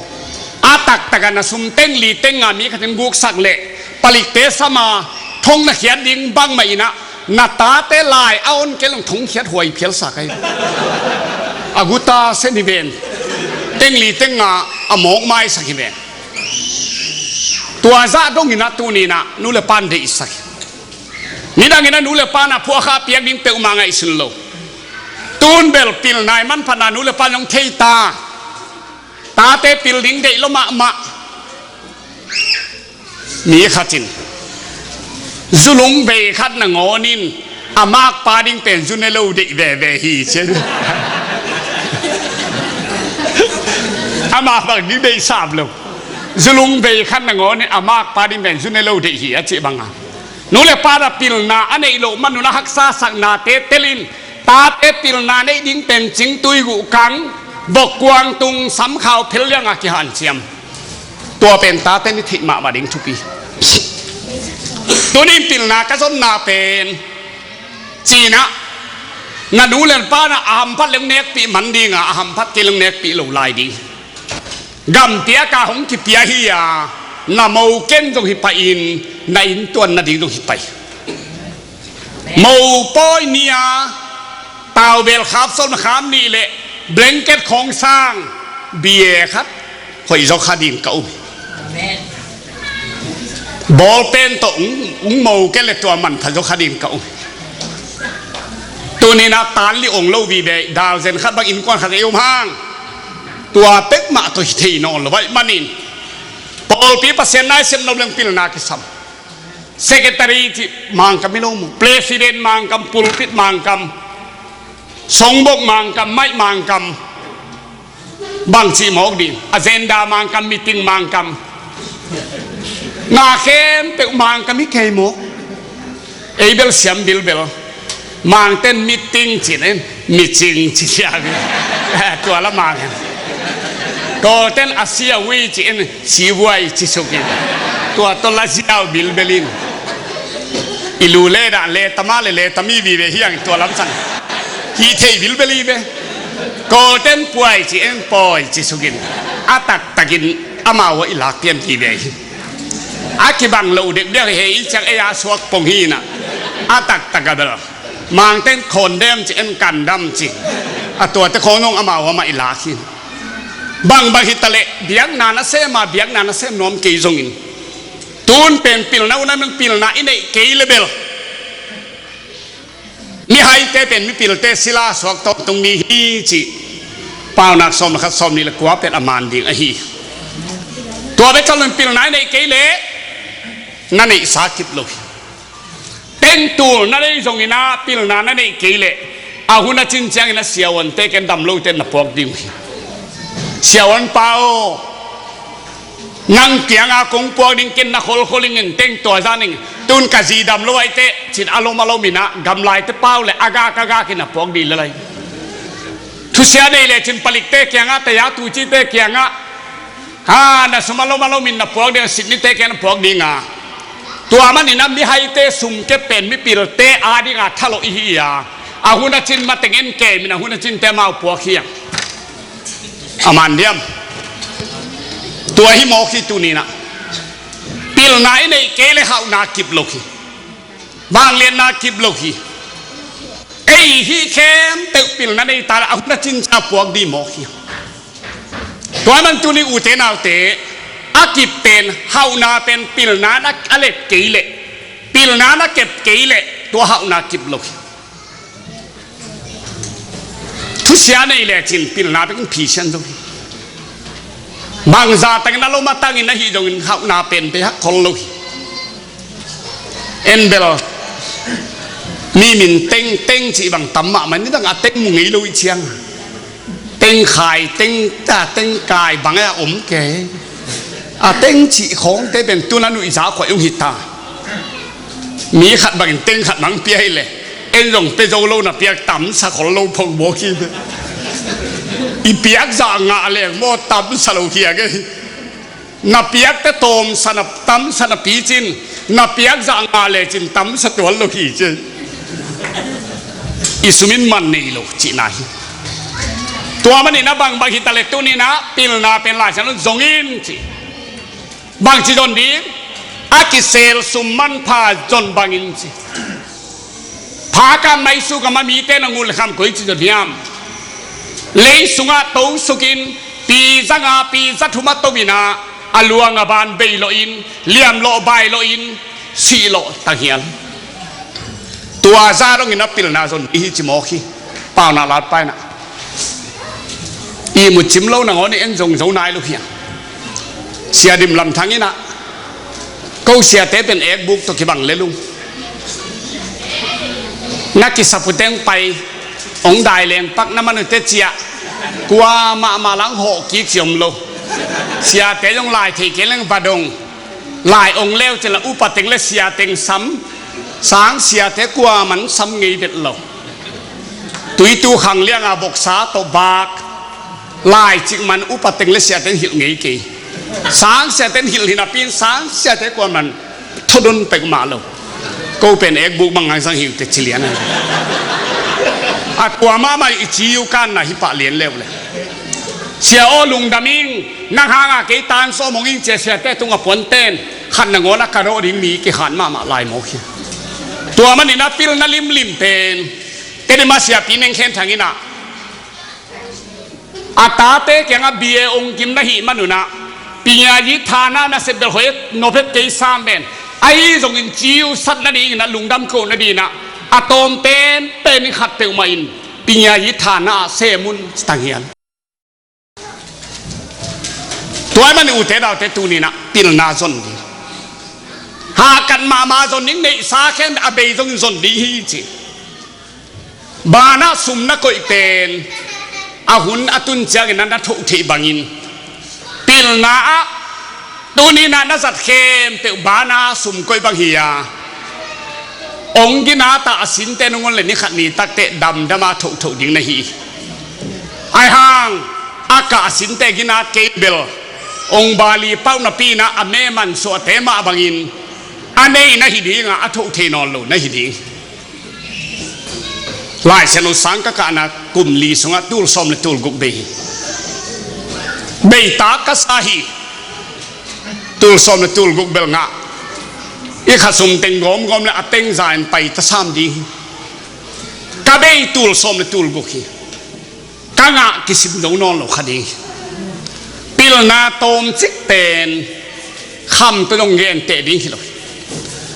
a taktaka na sum teng li teng nga mi khatin guksak leh palikte sama thong na khiat ding bangmah inah na tate lai a on kei long thong khiat huai phialsa kai. A guta sen hi ven. Teng li teng nga a mawk maisak hi ven. Tua zah donginah tuninah nu le pan deihsak hi. Nidangin a nu le pa na phuahkha piak ding peuhmah ngaihsun lo. Tun bel pilna i manphatna nu le pa zong thei ta. Tate pil ding deih lo mahmah. Mi khatin zulung bei khat nangawnin a makpa ding pen zu ne lo deih veve hi ci. A makpa ding deih sam lo. Zulung bei khat nangawnin a makpa ding pen zu ne lo deih hi a cih banga. Nu le pa na pilna a neih loh man un a haksa saknate telin tate pilna neih ding pen cingtui guhkang, vokkuang tung, samkhau phel lianga kihanciam. Tua pen tate ni theih mahmah ding thupi. Tunin pilna ka zonna pen cinah na nu le pa na a hamphat leng nekpih man dinga a hamphat kei leng nekpih lo lai ding. Gampiaka hong kipia hi-a na mo ken zong hi pai-in na inntuan nading zong hi pai. Mo pawi ni-a taubel khap sawm na kham nih le blanket khawng sang bia khat hoih zaw kha ding ka um hi. Bawlpen tawh ung, ung mo ken le tua manpha zaw kha ding ka um hi. Tuninah tan li ong lo vive dal zen khat bang innkuan khat ei um hang. Tua pek mah tawh hi thei nawn lo baih manin pawlpi Pasian nai sem lo leng pilna kisam. Secretary cih Mangkam hi lo mu, president Mangkam, pulpit Mangkam, songbok Mangkam, maih Mangkam. Bangci mawk ding agenda Mangkam, meeting Mangkam. Na khempeuh Mang ka mi kei maw? Ei bel siam bilbel. Mangten meeting ci-in, micing ci sia. Tua la Mang hen. Kawlten a sia hui ci-in, sivuai ci sukin. Tua tawh la ziau bilbelin. I lu le dah le tama le le tami vive hiang tua lamsang. Hi thei bilbel hi ve. Kawlten puai ci-in, pawi ci sukin. A taktakin amau a i lak pian vive hi. A kibang lo dekdek hi, i ciang ei a suak pong hi na. A taktak a bel. Mangten condemn ci-in condemn ci. A tuate khong nong amau amah i lak hi. Bangbang hi taleh, biakna na sem a, biakna na sem nuam kei zongin. Tun pen pilna uh na, pilna i neih kei le bel. Mihaite pen mipilte sila suak tawntung mi hi ci. Paunak sawm le khat, sawm nih le kua pen a man ding ahi. Tua bek thalun pilna i neih kei le na neihsa kip lo hi. Tengtul na nei zongin a pilna na neih kei le a hun a cin ciangin a siavuante ken dam lote na puak ding uh hi. Siavuan pa aw, nang kianga kong puak ding ken na kholkhol ingin teng tua zanin tun ka zi dam lo aite cin a lom a lomin a gamlaite pau le a gak a gakin a puak ding le lai. Thusia nei le cin palikte kianga taya tucite kianga ha na sum a lom a lomin na puak ding a sitnite kianga na puak dinga. Tua manin a mihaite sum kep pen mipilte a dinga thalawh i hi a. A hun a cin mateng en kemin a hun a cinte mau puak hi a. A man diam. Tua hi mawk hi tuninah. Pilna i neih kei le hauhna kip lo hi. Vangliatna kip lo hi. Ei hih khempeuh pilna nei ta le a hun a cin ca puak dih mawk hi. Tua man tuni ute naute a kip pen hauhna pen pilna na a let kei le pilna na kep kei le tua hauhna kip lo hi. Thusia nei lecin pilna bekin phisian zo hi. Bangza tangin a lom a tangin ahi zongin hauhna pen pe hak khol lo hi. En bel mi min teng teng cih bang tam mahmah ni dang a teng mu ngei lo i ciang. Teng khai teng ta teng kai bang a om ke. A teng cih khawngte pen tun a nuihza khuai ung hi ta. Mi khat bangin teng khat bang pia hi le en zong pe zo lo na piak tamsa khol lo phong bawk hi. I piak zah ngah leng maw tamsa lo hi a ke. Na piakte tawmsa na tamsa na picin na piak zah ngah lecin tamsa tuan lo hi ci. I sumin man nei lo cihna hi. Tua manin a bangbang hi ta le tuninah pilna pen laisian zongin ci. Bangci zon ding a kisel sum manpha zon bangin ci. Phakan maisuk a ma mite na ngul le kham koi ci zon hiam. Lei sungah to sukin pi zanga pi za thuma to inah a luang a ban bei lawhin liam lawh bai lawhin sih lawh tanghial. Tua za dongin a pilna zon ihi ci mawk hi. Pauna latpaina ihmu cim lo nangawn i en zong zo nai lo hiang. Sia Dim Lam Thang inah ko siate pen ekbuk tawh kibang lelung. Na kisaputeng pai ong dai leng pak na manute ciah kua mahmah lang hawh kik ci om lo. Siate zong lai thei kei leng vadong lai ong leu cila upateng le siateng sam sang siate kua man sam ngei vet lo. Tuitu khang lianga boksa tawh bak lai cik man upateng le siaten hilh ngei kei. Sang siaten hilh hinapin sang siate kua man thodon pek mah lo. Ko pen ekbuk bang ngangsang hiute ci lian a. A kua mahmah i ci uh kanna hi pah lian leu le. Sia aw lungdam ing. Nang hanga kei tan sawm hong ing cia siate tunga puanten khat nangawn a ka dawh ding mi kikhan mahmah lai mawk hi. Tua manin a pilna limlim pen kei dima siapi neng khen thanginah a tate kiangah bia ong kim na hih manunah pinya yi thana na sepbel hoi nophet kei sam pen ahi zongin ciu sat nadingin a lungdam ko nadinah a tawm penpen in khat peuhmah in pinya yi thana ah semun tanghian. Tua ahih manin ute daute tuninah pilna zon ding. Hahkat mahmah zon ding neihsa khen a bei zongin zon ding hi ci. Banah sum na koih pen a hun a tun ciangin a na thoh theih bangin pilna ah Tuni-in ah na zat khempeuh banah sum koih bang hi a, ong ginat a a sinte nung on le ni khat ni takteh damdam a thohthoh ding na hi. Ahi hang a kah a sinte ginat kei bel, ong bali pauh napi-in ah a meman suahte mah bangin a nei na hi ding a, a thoh thei nawn lo na hi ding. Laisiangtho sang ka kahna kum li sungah tul sawm le tul guk bei hi. Beitak ka sa hi. Tul sawm le tul guk bel ngah. I kha sum teng gawmgawm le a teng za in pai ta sam ding hi. Ka bei tul sawm le tul guk hi. Ka ngah kisim zo nawn lo kha ding hi. Pilna tawmcik pen kham tawh dong genteh ding hi lo hi.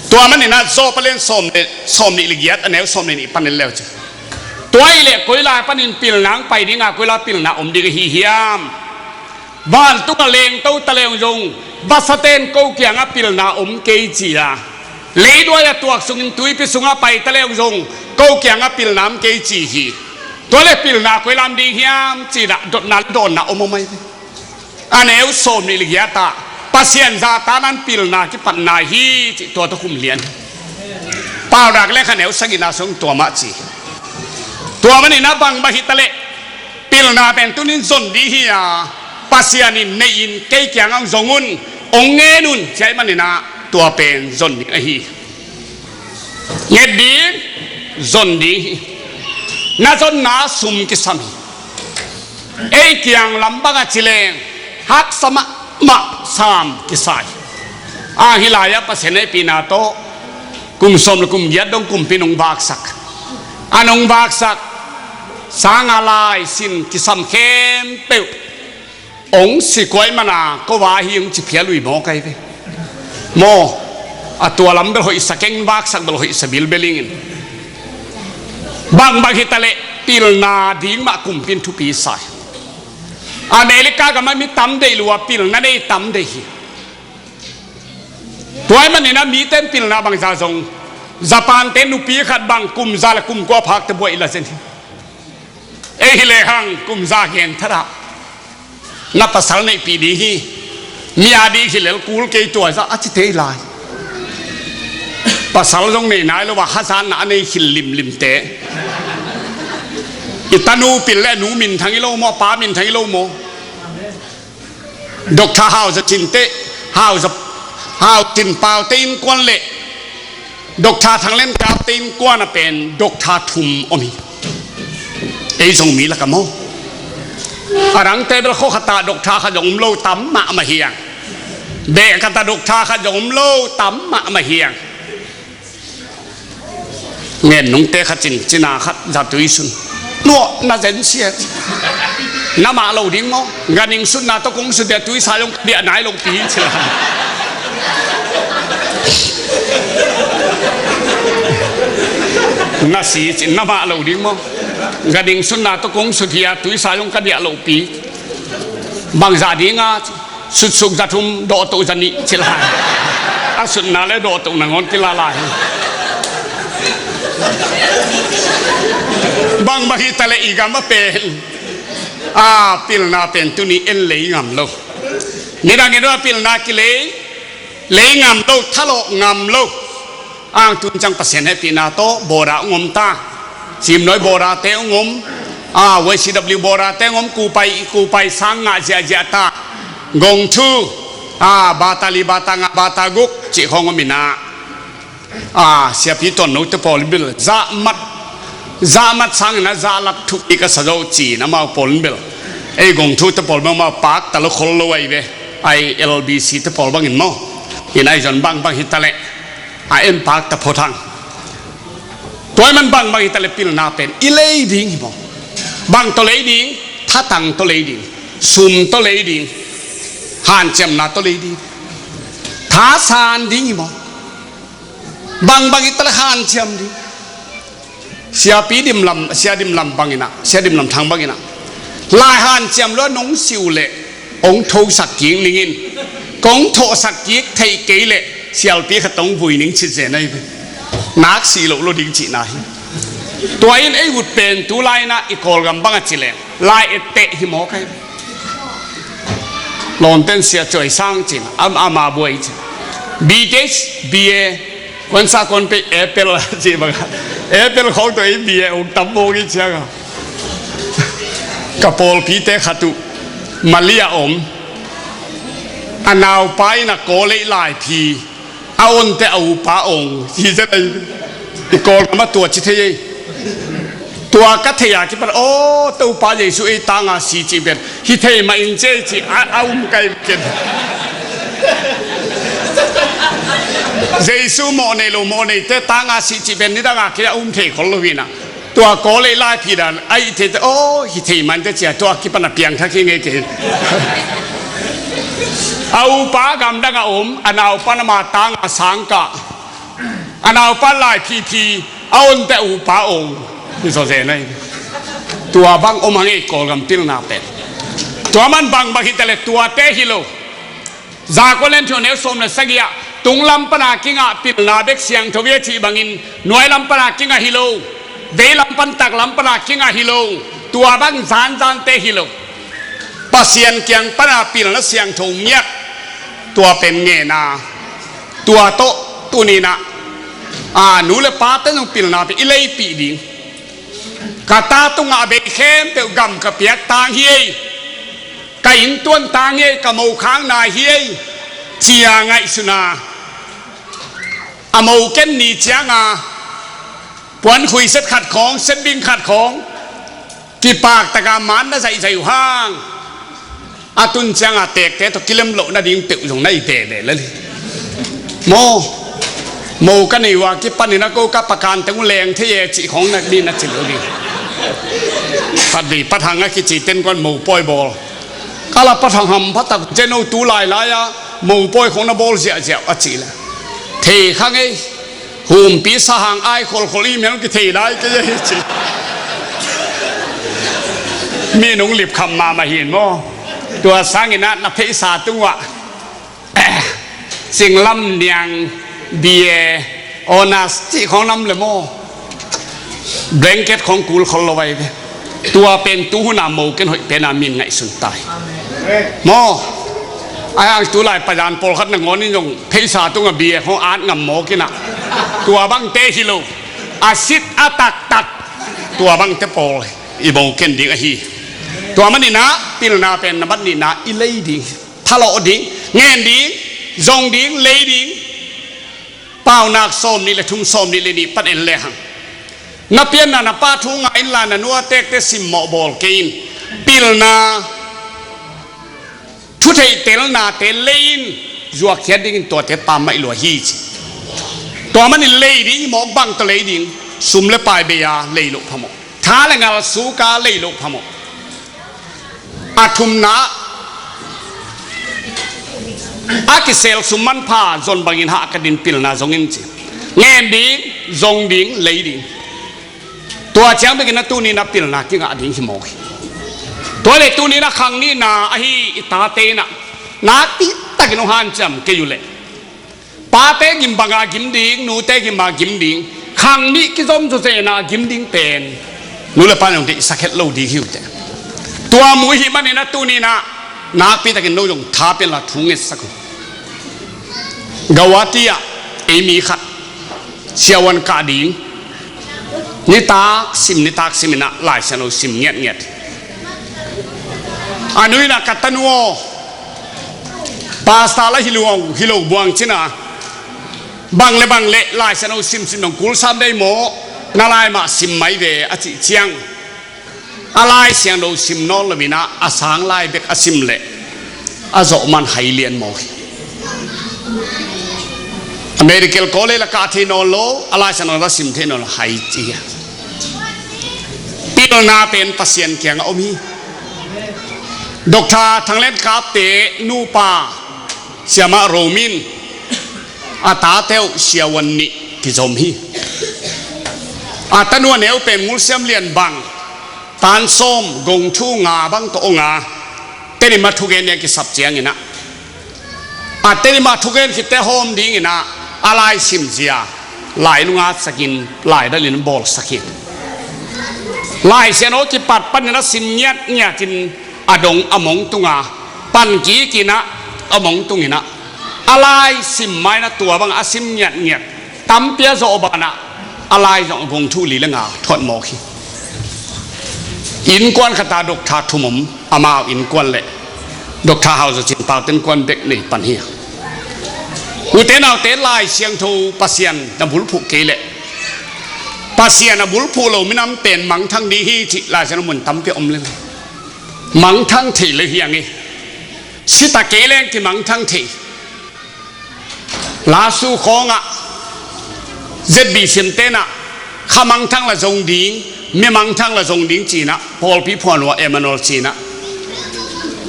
Tua manin ah Job a lian sawm le, sawm nih le giat a neu sawm le nih panin leu ci. Tua ahih leh koi lai panin pilna hong pai ding a, koi lai pilna om ding ahi hiam? Vantung a lengto ta leng zong, vasate'n ko kiangah pilna om kei ci a, leiduai a tuak sungin tuipi sungah pai ta leng zong ko kiangah pilna om kei ci hi. Tua leh pilna koi lai om ding hiam ci-in ah dotna le dawnna om om ahi ve. A neu sawm nih le giat ah Pasian zahtakna in pilna kipatna hi cih tua tawh khum lian hi. Paunak le kha neu sagihna sung tua mah ci. Tua manin ah bangbang hi ta leh pilna pen tuni-in zon ding hi a, Pasian in nei-in kei kiangah hong zong un, hong ngen un ci ahih manin ah tua pen zon ding ahi. Nget ding, zon ding hi. Na zonna sum kisam hi. Ei kiang lam bang a ci leng haksa mahmah sam kisa hi. A hi lai-ah Pasian hehpihna tawh kum sawm le kum giat dong kumpi in hong vaksak. An hong vaksak sang a lai sin kisam khempeuh hong sik uh ahih manin ko va hi hong ci phial uh hi maw, kai ve. Maw, a tua lam bel hoihsa keng, vaksak bel hoihsa bilbel ing in. Bangbang hi ta leh pilna ding mah kumpi in thupi sa hi. America gam ah mi tam deih lua, pilna nei tam deih hi. Tua ahih manin ah mite in pilna bangzah zong, Japan-te nupi khat bang kum za le kum kua phak teh buai la zen hi. Ei hi lehang kum za gen thadah, na pasal neihpih ding hi. Mi a ding hi lel kul kei tua zah a ci thei lai. Pasal zong nei nai lo a, hazatna a nei khil limlimte. I tanu pil le a nu minthang hi lo maw, a pa minthang hi lo maw? Doctor Hau Za Cin te, Hau Za, Hau Cin Pau te innkuan le Doctor Thang Len Kap te innkuan ah pen doctor thum om hi. Ei Zomi lakah maw? A dangte bel khua khat ah doctor khat zong om lo tam mahmah hi hang. Beh khat ah doctor khat zong om lo tam mahmah hi hang. Ngen nungte khat cin, cina khat za tui sun. Nuah na zen sia. Na mah lo ding maw? Ganhing sutna tawh kong sut dia tui sa zong ka diah nai lo pi ci la. Na si cin na mah lo ding maw? Ganhing sutna tawh kong sut hia tui sa zong ka diah lo pi. Bangzah ding a ci. Sutsuk za thum, dawhtoh za nih ci lai. A sutna le dawhtoh nangawn kila lai. Bangbang hi ta leh i gam ah pen, a pilna pen tuni en lei ngam lo. Nidang in a pilna kilei, lei ngam lo, thalawh ngam lo. Ang tun ciang Pasian hehpihna tawh border hong om ta. Simnawi border-te hong om. A, Y C W border-te hong om, kupai, kupai sang ngah ziahziah ta. Gongthu, a, bata li, bata nga, bata guk cih khawng om in ah. A, siapi tuannote pawl in bel zahmat, zahmat sangin ah zahlat thupi ka sa zo ci-in amau pawl in bel. Ei Gongthu-te pawl bel amau pakta lo khol lo ahi ve. Ai L B C-te pawl bangin maw. In ahi zong bangbang hi ta leh a en pakta phot hang. Tua ahih man bangbang hi ta leh pilna pen i lei ding hi maw? Bang tawh lei ding, thatang tawh lei ding, sum tawh lei ding, hanciamna tawh lei ding, thasan ding hi maw? Bangbang hi ta leh hanciam ding. Siapi Dim Lam, Sia Dim Lam bangin ah, Sia Dim Lam Thang bangin ah, lai hanciam lua nong si uh leh hong thosak kik ning in, kong thawhsak kik theih kei leh sialpi khat hong vui ning cih zen ahi ve. Nak si loh lo ding cihna hi. Tua in ei ut pen tu lai-in ah i Kawlgam bang a ci leng lai etteh hi maw, kai ve. Lawnten Sia Cuai Sang cin, am, ama buai cin. B Th, B A, kuansa kuan pei Apple a ci bang a. Apple khawng tawh ei B A ong tam mawk i ciang a. Ka pawlpite khat uh Malia om. A naupa in a Kawlei laiphi a onte a upa ong hi zet ai. I Kawlgam a tua ci thei ei. Tua ka thei a kipan aw Topa Jesu ei tanga si cih pen hi thei mah in ci ei ci a, a um kai ken. Jesu mawh nei lo mawh neite tanga si cih pen nidanga kei a um thei khol lo hi na. Tua Kawlei laiphi dan a i thei te aw hi thei man te cia tua kipan a piangthak hi ngei kei. A upa gamdang a om a naupan ama tanga sangkah. A naupa laiphi phi a onte a upa ong. Hi zawzen ahi. Tua bang om hang ei Kawlgam pilna pen. Tua man bang bang hi ta le tuate hi lo. Zakua lian thu neu sawm le sagih ah tunglam pana kingah pilna bek siangtho ve cih bangin nuailam pana kingah hi lo. Veilam pan taklam pana kingah hi lo. Tua bang zanzante hi lo. Pasian kiang pana pilna siangtho miak. Tua pen ngena. Tua tawh tuninah a nu le pate zong pilna pen i leipih ding. Ka ta tungah a bei khempeuh gam ka piak tang hi ei. Ka inntuan tang hi ei, ka mokhang nai hi ei. Cia ngaihsuna a mo ken ni cianga puan khuiset khat khawng, setbing khat khawng kipak taka man na zaihzaih uh hang. A tun cianga tekte tawh kilem loh nading peuh zong na i veve lel hi. Maw, mo ka nei uh a kipanin a ko ka pakan teng uh leng thei e cih khawng na mi na cil uh ding. Pat vei pat hang a kici ten kuan mo pawi bawl. Kala pat hang hampha tak ceno tu lailai a mo pawi khawng na bawl ziahziah a cih le thei kha ngei. Humpi sahang ai kholkhol i mel kithei lai kei ahi ci. Mi nung lipkham mahmah hin maw. Tua sangin ah na pheisa tungah cinglam niang bia onas cih khawng lam le maw. Blanket khawng kul khol lo vai ve. Tua pen tu huna mo ken hoih pena min ngaihsun tai. Maw. Ai ang tu lai padan pawlkhat na ngawn in zong pheisa tunga bia khawng at ngam mawk inah. Tua bangte hi lo. A sit a taktak. Tua bangte pawl i bo ken ding ahi. Tua maninah pilna pen na mat nihna i lei ding. Thalawh ding. Ngen ding. Zong ding. Lei ding. Paunak sawm nih le thum sawm nih le nih pan en lehang na pianna na pa thu ngai inla na nu a tekte simmawh bawl kei in. Pilna thutheih telnate lei in zuakkhiat dingin tuate pammaih lua hi ci. Tua manin lei ding i mawk bang tawh lei ding sum le pai bei a lei loh phamawh. Tha le ngal suka lei loh phamawh. A thumna a kisel sum manpha zon bangin hah ka din pilna zongin ci. Ngen ding, zong ding, lei ding. Tua ciang bekin a tuninah pilna kingah ding hi mawk hi. Tua le tuninah khang nihna ahi i tate inah nakpi takin hong hanciam kei uh leh. Pate gim banga gim ding, nute gima gim ding, khang nih kizom zawzena gim ding pen nu le pa nong deihsak het lo ding hi uh teh. Tua mu hih manin a tuninah nakpi takin no zong tha penla thu ngetsak uh. Guwahati ah ei mi khat siavuan kah ding nitak sim nitak sim inah Lai Siangtho sim ngiatngiat. A nu inah ka tanu aw pastor la hi lo, hi lo buang cina bang le bang le Lai Siangtho simsim dong kul sam dei maw na lai mah sim mai ve a cih ciang. A Lai Siangtho sim nawn lo inah a sang lai bek a sim leh a zawh man hai lian maw hi. A medical college la kah thei nawn lo a Lai Siangtho la sim thei nawn lo hai ci hi. Pilna pen Pasian kiangah om hi. Doctor Thanglen Kapte nupa siamah Romin a tate uh siavuan nih kizom hi. A tanu a neu pen Ngulsiam Lian bang tan sawm gong thu nga bang tawh onga Tenima thugen nia kisap cianginah a Tenima thugen khitte hawm dinginah a lai simzia lai nunga sakin lai dalin bawlsak hi. Lai Siangtho kipat panin a sim ngiatngiatin a dong a mong tunga Pan kik in ah, a mong tung in ah, a lai sim mai in ah, tua bang a sim ngiatngiat, tampi a zawh banah, a lai zong a gong thu li le nga thuat mawk hi. Innkuan khat ah doctor thum om, amau innkuan le doctor Hau Za Cin Pau te innkuan bek nei pan hi. Ute naute, Lai Siangtho Pasian na bulphuh kei leh, Pasian a bulphuh lo minam pen mangthang ding hi cih Lai Siangtho mun tampi om lel. Mangthang thei le hi a ngei. Sita kei leng kimangthang thei. Lasu khawngah Z B C M te in ah, kha mangthang la zong ding, mi mangthang la zong ding ci in ah, pawlpi phuan uh ah Emmanuel ci in ah,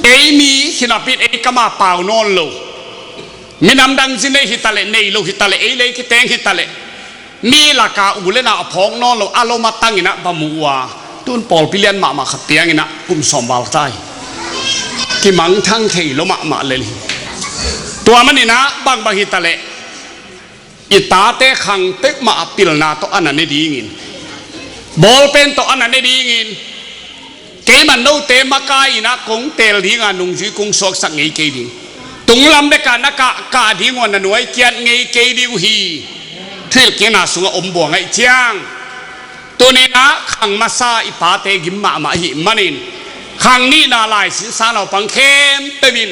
ei mi hi napi in ei kam ah pau nawn lo, minam dang zin ei hi ta leh, nei lo hi ta leh, ei lei kiteng hi ta leh, mi lak ah u le nau a phawk nawn lo, a lom a tang in ah va mu uh a, tun pawlpi lian mahmah khat piang in ah kum sawm val ta hi. Kimangthang thei lo mahmah lel hi. Tua man in ah bangbang hi ta leh, i tate khang peuhmah ah pilna tawh a na ne dingin, bawlpen tawh a na ne dingin, keimah note makai in ah kong teel ding a, nungzui kong suaksak ngei kei ding. Tunglam bek ah na kah, kah ding uh a na nuai kiat ngei kei ding uh hi. Thuhilhkikna sungah om buang ahih ciang, tuni in ah khang masa i pate gim mahmah ahih manin, khang nihna laisinsa naupang khempeuh in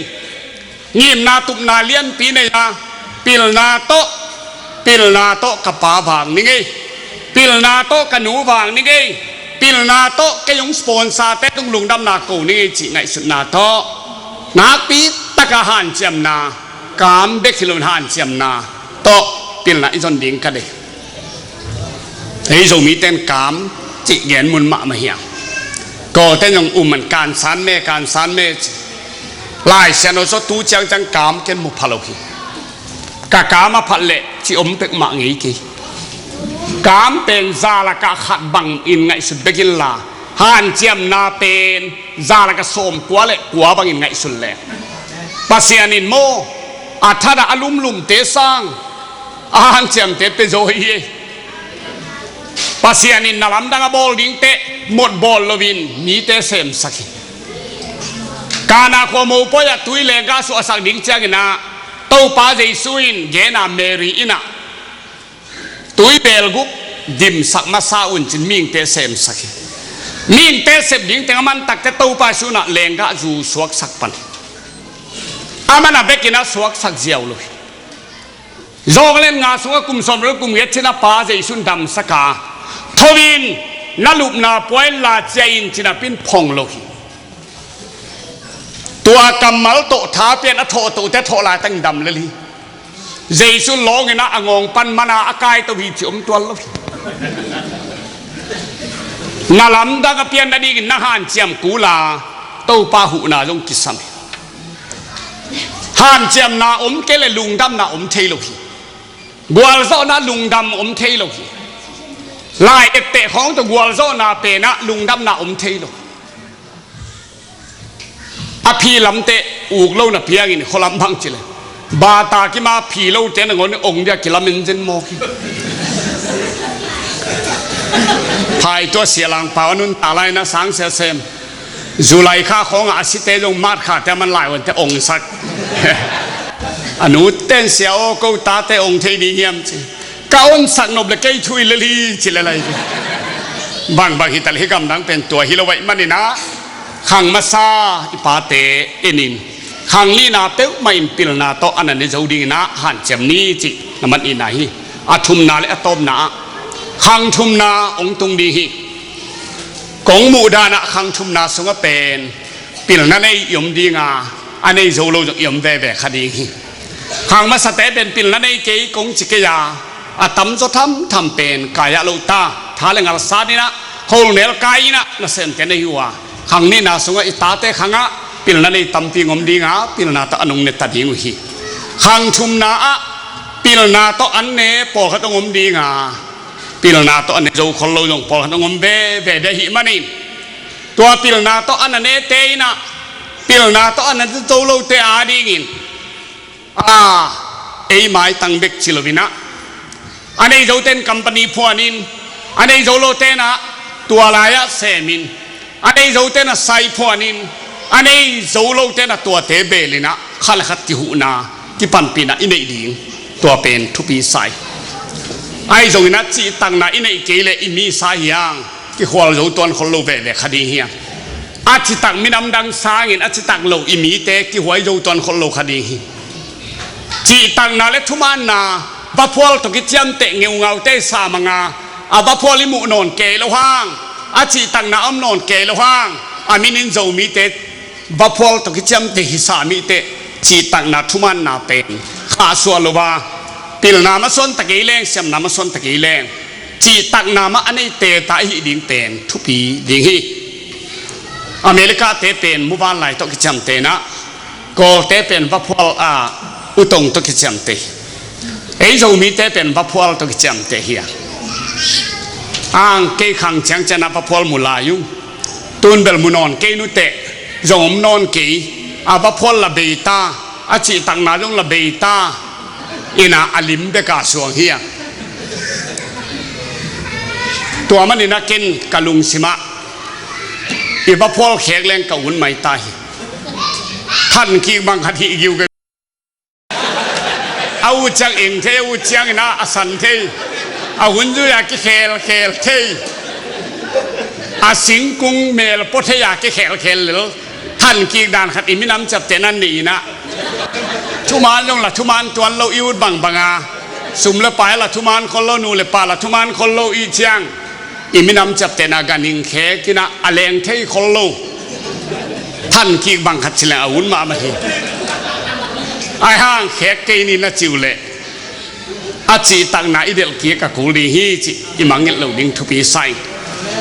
ngimna tupna lianpi nei a, pilna tawh, pilna tawh ka pa vang ning ei, pilna tawh ka nu vang ning ei, pilna tawh kei hong sponsor te tung lungdamna ko ning ei cih ngaihsutna tawh, nakpi taka hanciamna, kam bek hi loin hanciamna tawh pilna i zon ding ka deih. Ei Zomite in kam cih gen mun mahmah hi a. Kawlte in zong um man, kansan me, kansan me ci. Lai Siangtho sung tu ciangciang kam ken mu pha lo hi. Ka kam a phat leh ci om peuhmah ngei kei. Kam pen za lakah khat bangin ngaihsut bek inla, hanciamna pen za lakah sawmkua le kua bangin ngaihsun leng, Pasian in maw, a that ah a lumlumte sang a hanciamte pia zaw hi ei. Pasian in na lamdang a bawl dingte mot bawl loin mite semsak hi. Kana khua mopawi ah tui lenggah suahsak ding ciangin ah, Topa Jesu in gen a, Mary in ah, tui belguk dimsak masa un ci-in mihingte semsak hi. Mihingte sep ding teng a man takteh Topa Jesu in ah lenggah zu suaksak pan hi. Aman a bekin a suaksak ziau lo hi. Zawng le nga sungah kum sawm le kum giat cin a pa Jesu in damsak a, tho in, na lupna pua inla ciah in ci-in a pi in phong lo hi. Tua kammal tawh tha pian a thawh tohte thawh laitang dam lel hi. Jesu lawngin ah a ngawng pan man a a kaito hi ci om tuan lo hi. Na lamdang a pian nadingin na hanciam kul a, Topa huhna zong kisam hi. Hanciamna om kei leh lungdamna om thei lo hi. Gualzawhna lungdam om thei lo hi. Lai etteh khawng tawh gualzawhna pen ah lungdamna om thei lo. A phi lamteh uk lo na piangin khualam bang ci leh, bata kima phi lote nangawn in ong dia kilamen zen mawk hi. Phai tua Sia Lang Pau a nuntak lai-in a sang sia sem. July kha khawngah a site zong March khate a man lai uante ongsak. A nute in, "Sia aw, ko tate ong thei ding hiam?" ci. "Ka onsak nop leh kei thu hi lel hi," ci lel hi. Bangbang hi ta leh hih gamdang pen tua hi lo ahih manin ah, khang masa i pate en in, khang nihna peuhmah in pilna tawh a na ne zo dingin ah hanciam ni cih na mat nihna hi. A thumna le a tawpna ah, khang thumna hong tung ding hi. Kong muh dan ah khang thumna sungah pen pilna nei i om ding a, a nei zo lo zong i om veve kha ding hi. Khang masate pen pilna nei kei kong ci kei a, a tamzaw thamtham pen kai-ah lo ta, tha le ngal sat in ah, hol nel kai in ah nasemte nei uh a, khang nihna sungah i tate khangah pilna nei tampi hong om ding a, pilna tawh an hong ne ta ding uh hi. Khang thumna ah pilna tawh an ne pawlkhat hong om ding a, pilna tawh an ne zo khol lo zong pawlkhat hong om veve ding ahih manin, tua pilna tawh a na nete in ah, pilna tawh a na zo lote adingin, a, ei maitang bek ci loin ah, a nei zote in company phuan in, a nei zo lote in ah tua lai-ah sem in, a nei zote in ah sai phuan in, A nei zo lote na tuate bel in ah khat le khat kihuhna, kipanpihna i neih ding, tua pen thupi sa hi. Ahi zongin ah cihtakna i neih kei leh i misa hi hang, kikhual zo tuan khol lo veve kha ding hi hang. A citak minam dang sangin a citak lo i mite kihuai zo tuan khol lo kha ding hi. Cihtakna le thumaanna, vaphual tawh kiciamteh ngeungaute i sam a, a vaphual i muh nawn kei lo hang, a cihtakna om nawn kei lo hang, a minin Zomite vaphual tawh kiciamteh hi sa mite, cihtakna thumaanna pen khahsuah lo a, pilna masuan ta kei leng, siamna masuan ta kei leng, cihtakna mah a neite ta i hih ding pen thupi ding hi. America-te pen muvanlai tawh kiciamteh in ah, Kawlte pen vaphual a, utong tawh kiciamteh hi. Ei Zomite pen vaphual tawh kiciamteh hi a. Ang kei khang ciangciang ah vaphual mu lai ung. Tun bel mu nawn kei nuteh, zong om nawn kei. A vaphual la bei ta, a cihtakna zong la bei ta, in ah a lim bek a suang hi a. Tua manin ah ken ka lungsim ah i vaphual khek leng ka un mai ta hi. Than kik bang khat hih giuge. A ut ciang eng thei, a ut ciangin ah a san thei. A hun zui-a kikhelkhel thei. A singkung mel pua thei-a kikhelkhel lel. Than kik dan khat i minam ciaptehna nei in ah, thuman zong la thuman tuan lo i ut bangbang a, sum le pai la thuman khol lo, nu le pa la thuman khol lo i ciang, i minam ciaptehna ganhing khek in ah a leng thei khol lo. Than kik bang khat ci leng a un mahmah hi. Ahi hang khek kei ni na ci uh leh, a cihtakna i delh kik a kul ding hi cih i mangngilh loh ding thupi sa ing.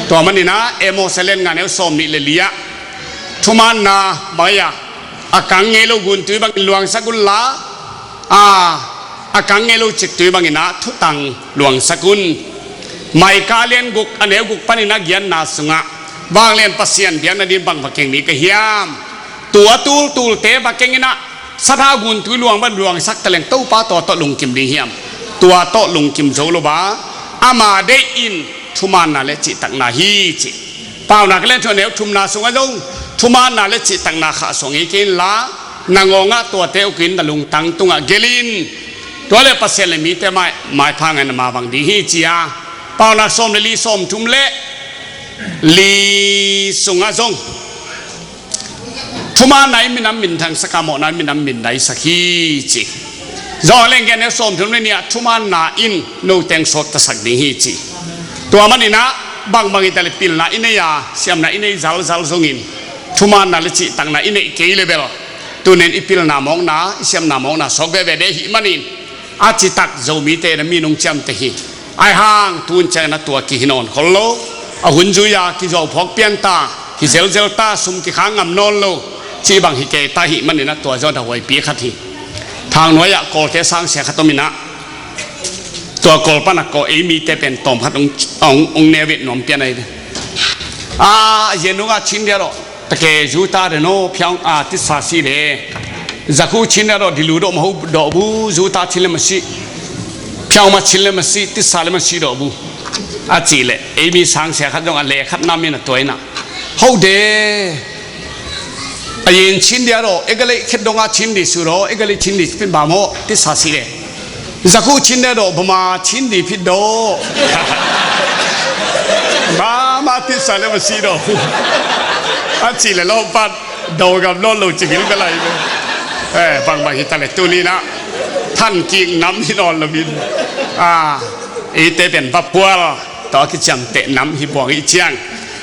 Tua manin ah Amos a lian nga, neu sawmnih le li ah, thumaanna bang hi a, a kang ngei lo guntui bangin luangsak un la, a, a kang ngei lo ciktui bangin ah thutang luangsak un. Micah a lian guk, a neu guk panin ah giatna sungah, vanglian Pasian biakna ding bang va keng ni ka hiam? Tua tultulte va keng in ah, sathau guntui luang bang luangsak ta leng Topa tua tawh lungkim ding hiam? Tua tawh lungkim zo lo a, ama deih in thumaanna le cihtakna hi ci. Paunak a lian thum, a neu thumna sungah zong thumaanna le cihtakna khahsuah ngei kei inla, na ngawngah tuate ukin na lungtang tungah gelh in. Tua leh Pasian le mite mai, maipha ngaihna mavang ding hi ci a. Paunak sawm le li, sawmthum le li sungah zong thumaanna in minam minthangsak a, mawhna in minam mindaisak hi ci. Johan a lian giat, a neu sawmthum le nih ah, thumaanna in note hong sawttasak ding hi ci. Tua manin ah bangbang hi ta leh pilna i nei a, siamna i nei zalzal zongin, thumaanna le cihtakna i neih kei leh bel, tuni-in i pilna mawkna, i siamna mawkna suak veve ding ahih manin, a citak Zomite na minung ciamteh hi. Ahi hang tun ciangin a tua kihi nawn khol lo, a hun zui-a kizuau phawk pian ta, hi zelzel ta, sum kikhang ngam nawn lo, cih bang hi kei ta ahih manin a tua zaw a huaipi khat hi. Thangnuai ah Kawlte sangsia khat om in ah, tua Kawl pan a Kawl ei mite pen tawm khat hong, hong, hong neu-et nuam pian ahi ve. A, a yen nungah chin dia rawh. Take zuta de no, phiang a tisa si de. Zakhu chin de do, dilu do, mahu do bu, zuta chin le masi. Phiang ma chin le masi, tisa le masi do bu. A cih leh, ei mi sangsia khat zong a le khat nam in a tuaina. Hau de. A yin chin dia do, egalei khet donga chin di su do, egalei chin di pin ba mo, tisa si de. Zakhu chin de do, bama chin di phit do. Bama tisa le masi do. A cih le lo pat do gam lo lo cigil belai be. Eh, bangbang hi ta le tuni-in ah than kik nam hi nawn lo min. Ah, eite pen vaphual tawh a kiciamteh nam hi buang i ciang,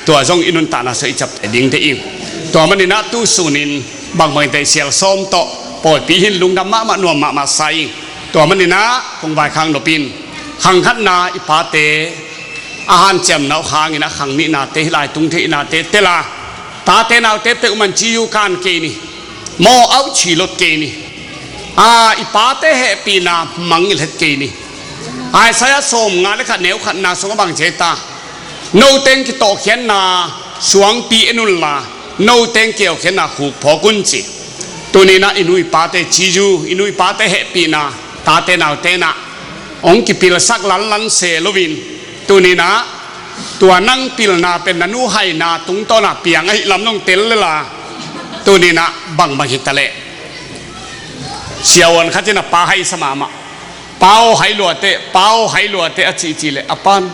tua zong i nuntakna sung i ciapteh ding te ing. Tua manin ah tu sunin bangbang te sial sawm tawh pawipi hin lungdam mahmah, nuam mahmah sa ing. Tua manin ah kong vaikhak nop in, khang khatna i pate a hanciamna uh hangin a khang nihnate, hih lai tung theihnate tel a, tate naute peuhmah in ci uh kan kei ni. Maw, auh ci lot kei ni. A, i pate hehpihna mangngilh het kei ni. Isaiah sawmnga le khat neu khatna sungah bang ci hiam ta? Note in kitawhkhiatna suangpi en unla, note in kiaukhiatna khuk phawk un ci. Tuni-in ah i nu i pate ci uh, i nu i pate hehpihna, tate naute in ah hong kipilsak lanlan se loin, tuni-in ah tua nang pilna pen na nu haina tungtawn ah piang ahih lam nong tel lel a, Tuni-in ah bangbang hi ta leh, siavuan khat in a pa haisa mahmah. Pa aw, hai lua teh, pa aw, hai lua teh, a cihcih leh a pa'n,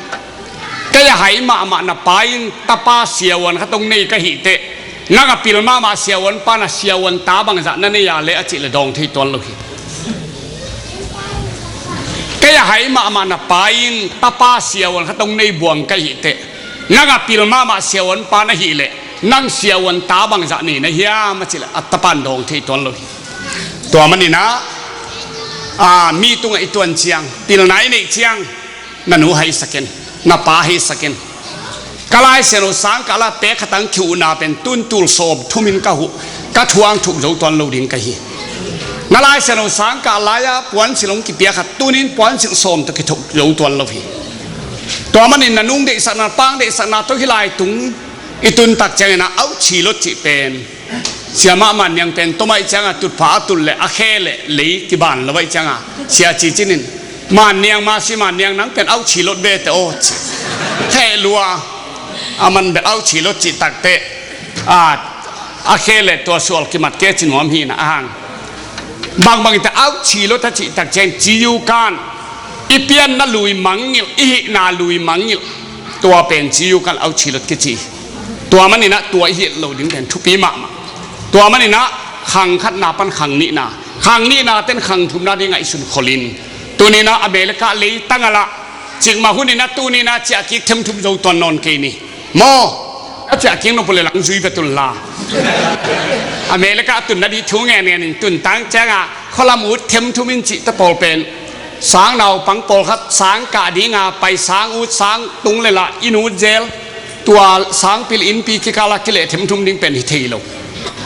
kei a hai mahmah na pa in tapa siavuan khat hong nei ka hih teh, nang a pil mahmah siavuan pa na siavuan ta bangzah na nei a leh, a cih leh dawng thei tuan lo hi. Kei a hai mahmah na pa in tapa siavuan khat hong nei buang ka hih teh, nang a pil mahmah siavuan pa na hih leh, nang siavuan ta bangzah nei na hiam, a cih leh a tapa'n dawng thei tuan lo hi. Tua manin ah, a, mi tungah i tuan ciang, pilna i neih ciang, na nu haisak in, na pa haisak in. Ka Lai Siangtho sang kah lai pek khat a hong kihuhna pen tun tul sawm thum in ka huh, ka thuang thuk zo tuan lo ding ka hi. Na Lai Siangtho sang kah lai-a puansilh hong kipia khat tunin puansilh sawm tawh kithuk zo tuan lo hi. Tua manin na nu deihsakna, pa deihsakna tawh hih lai tung i tun tak ciangin ah, auchi lot cih pen, Siamah Man Niang pen tom ahih ciangin tutphah a tut leh a khe leh lei kiban lo ahih ciangin, Sia Ci Cin in, Man Niang, Masi Man Niang, nang pen auchi lot ve teh aw, ci. Khe lua, aman bel auchi lot cih tak teh, a, a khe leh tua sual kimat kei ci nuam hi-in ah, a hang. Bangbang in teh auchi lot a cih tak ciang, ci-u kan, i pianna lui mangngilh, i hihna lui mangngilh, tua pen ci-u kan auchi lot kici. Tua manin ah tua i hilh loh ding pen thupi mahmah. Tua manin ah khang khatna pan khang nihna, khang nihna ten khang thumna ding ngaihsun khol in. Tuni-in ah America leitang ah lah, cikmah hun in ah tuni-in ah ciahkik themthum zo tuan nawn kei ni. Maw, a ciahkik nop uh leh lang zui vet un la. America a tunna ding thu ngenngen in tun tak ciangin, khualam ut themthum in cihte pawl pen, sang naupang pawlkhat sang kah ding a pai, sang ut, sang tung leh lah inn ut zel. Tua sangpil innpi kikal ah kileh themthum ding pen hi thei lo.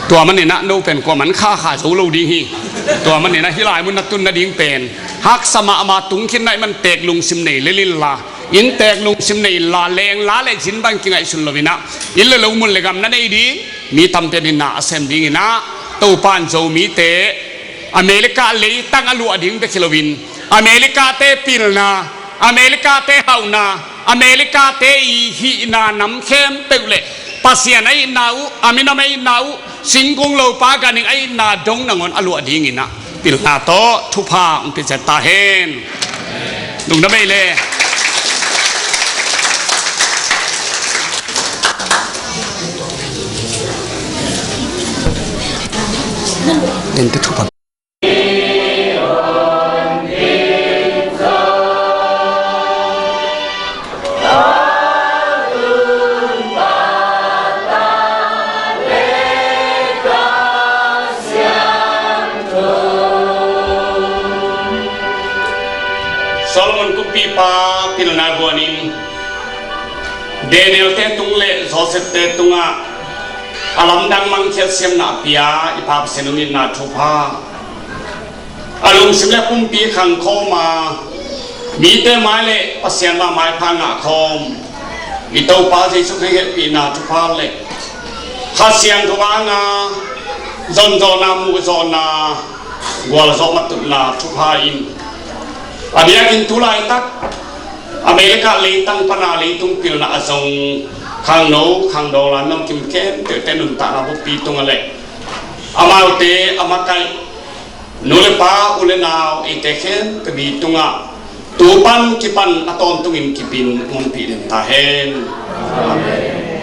Tua manin ah no pen kuaman khakha zo lo ding hi. Tua manin ah hih lai mun na tunna ding pen haksa mahmah, tung khin na hih man teek lungsim nei lel in la, innteek lungsim nei in la, leng la leh zin bang kingaihsun lo-in ah, inn leh lo, mun leh gam na nei ding, mi tampi in na a sem dingin ah, Topa'n Zomite America leitang a luah ding bek hi loin, America-te pilna, America-te hauhna, America-te i hihna nam khempeuh leh Pasian a itna uh, a minam a itna uh, singkung lopa ganhing a itna dong nangawn a luah dingin ah, pilna tawh thupha hong pia ciat ta hen. Lungdam ei le. Dente thupha. Solomon kumpipa pilna guanin Daniel-te tung leh Joseph-te tungah a lamdang mangkhiat siamna a pia i Pa Pasian hong itna thupha, a lungsim leh pumpi khangkhawm a, mite mai leh Pasian mah maipha ngahkhawm, i Topa Jesu Khrih hehpihna thupha leh Kha Siangtho hanga zonzawhna, muhzawhna, gualzawh matutna thupha in, a biakinn tu laitak America leitang pana leitung pilna a zong khangno khangdaw, lam nam kim khempeuhte nuntakna buppi tungah leh amaute a makaih nu leh pa, u leh nau, eite khempeuh mi tungah tu pan kipan a tawntungin kip in hong ompih den ta hen. Amen.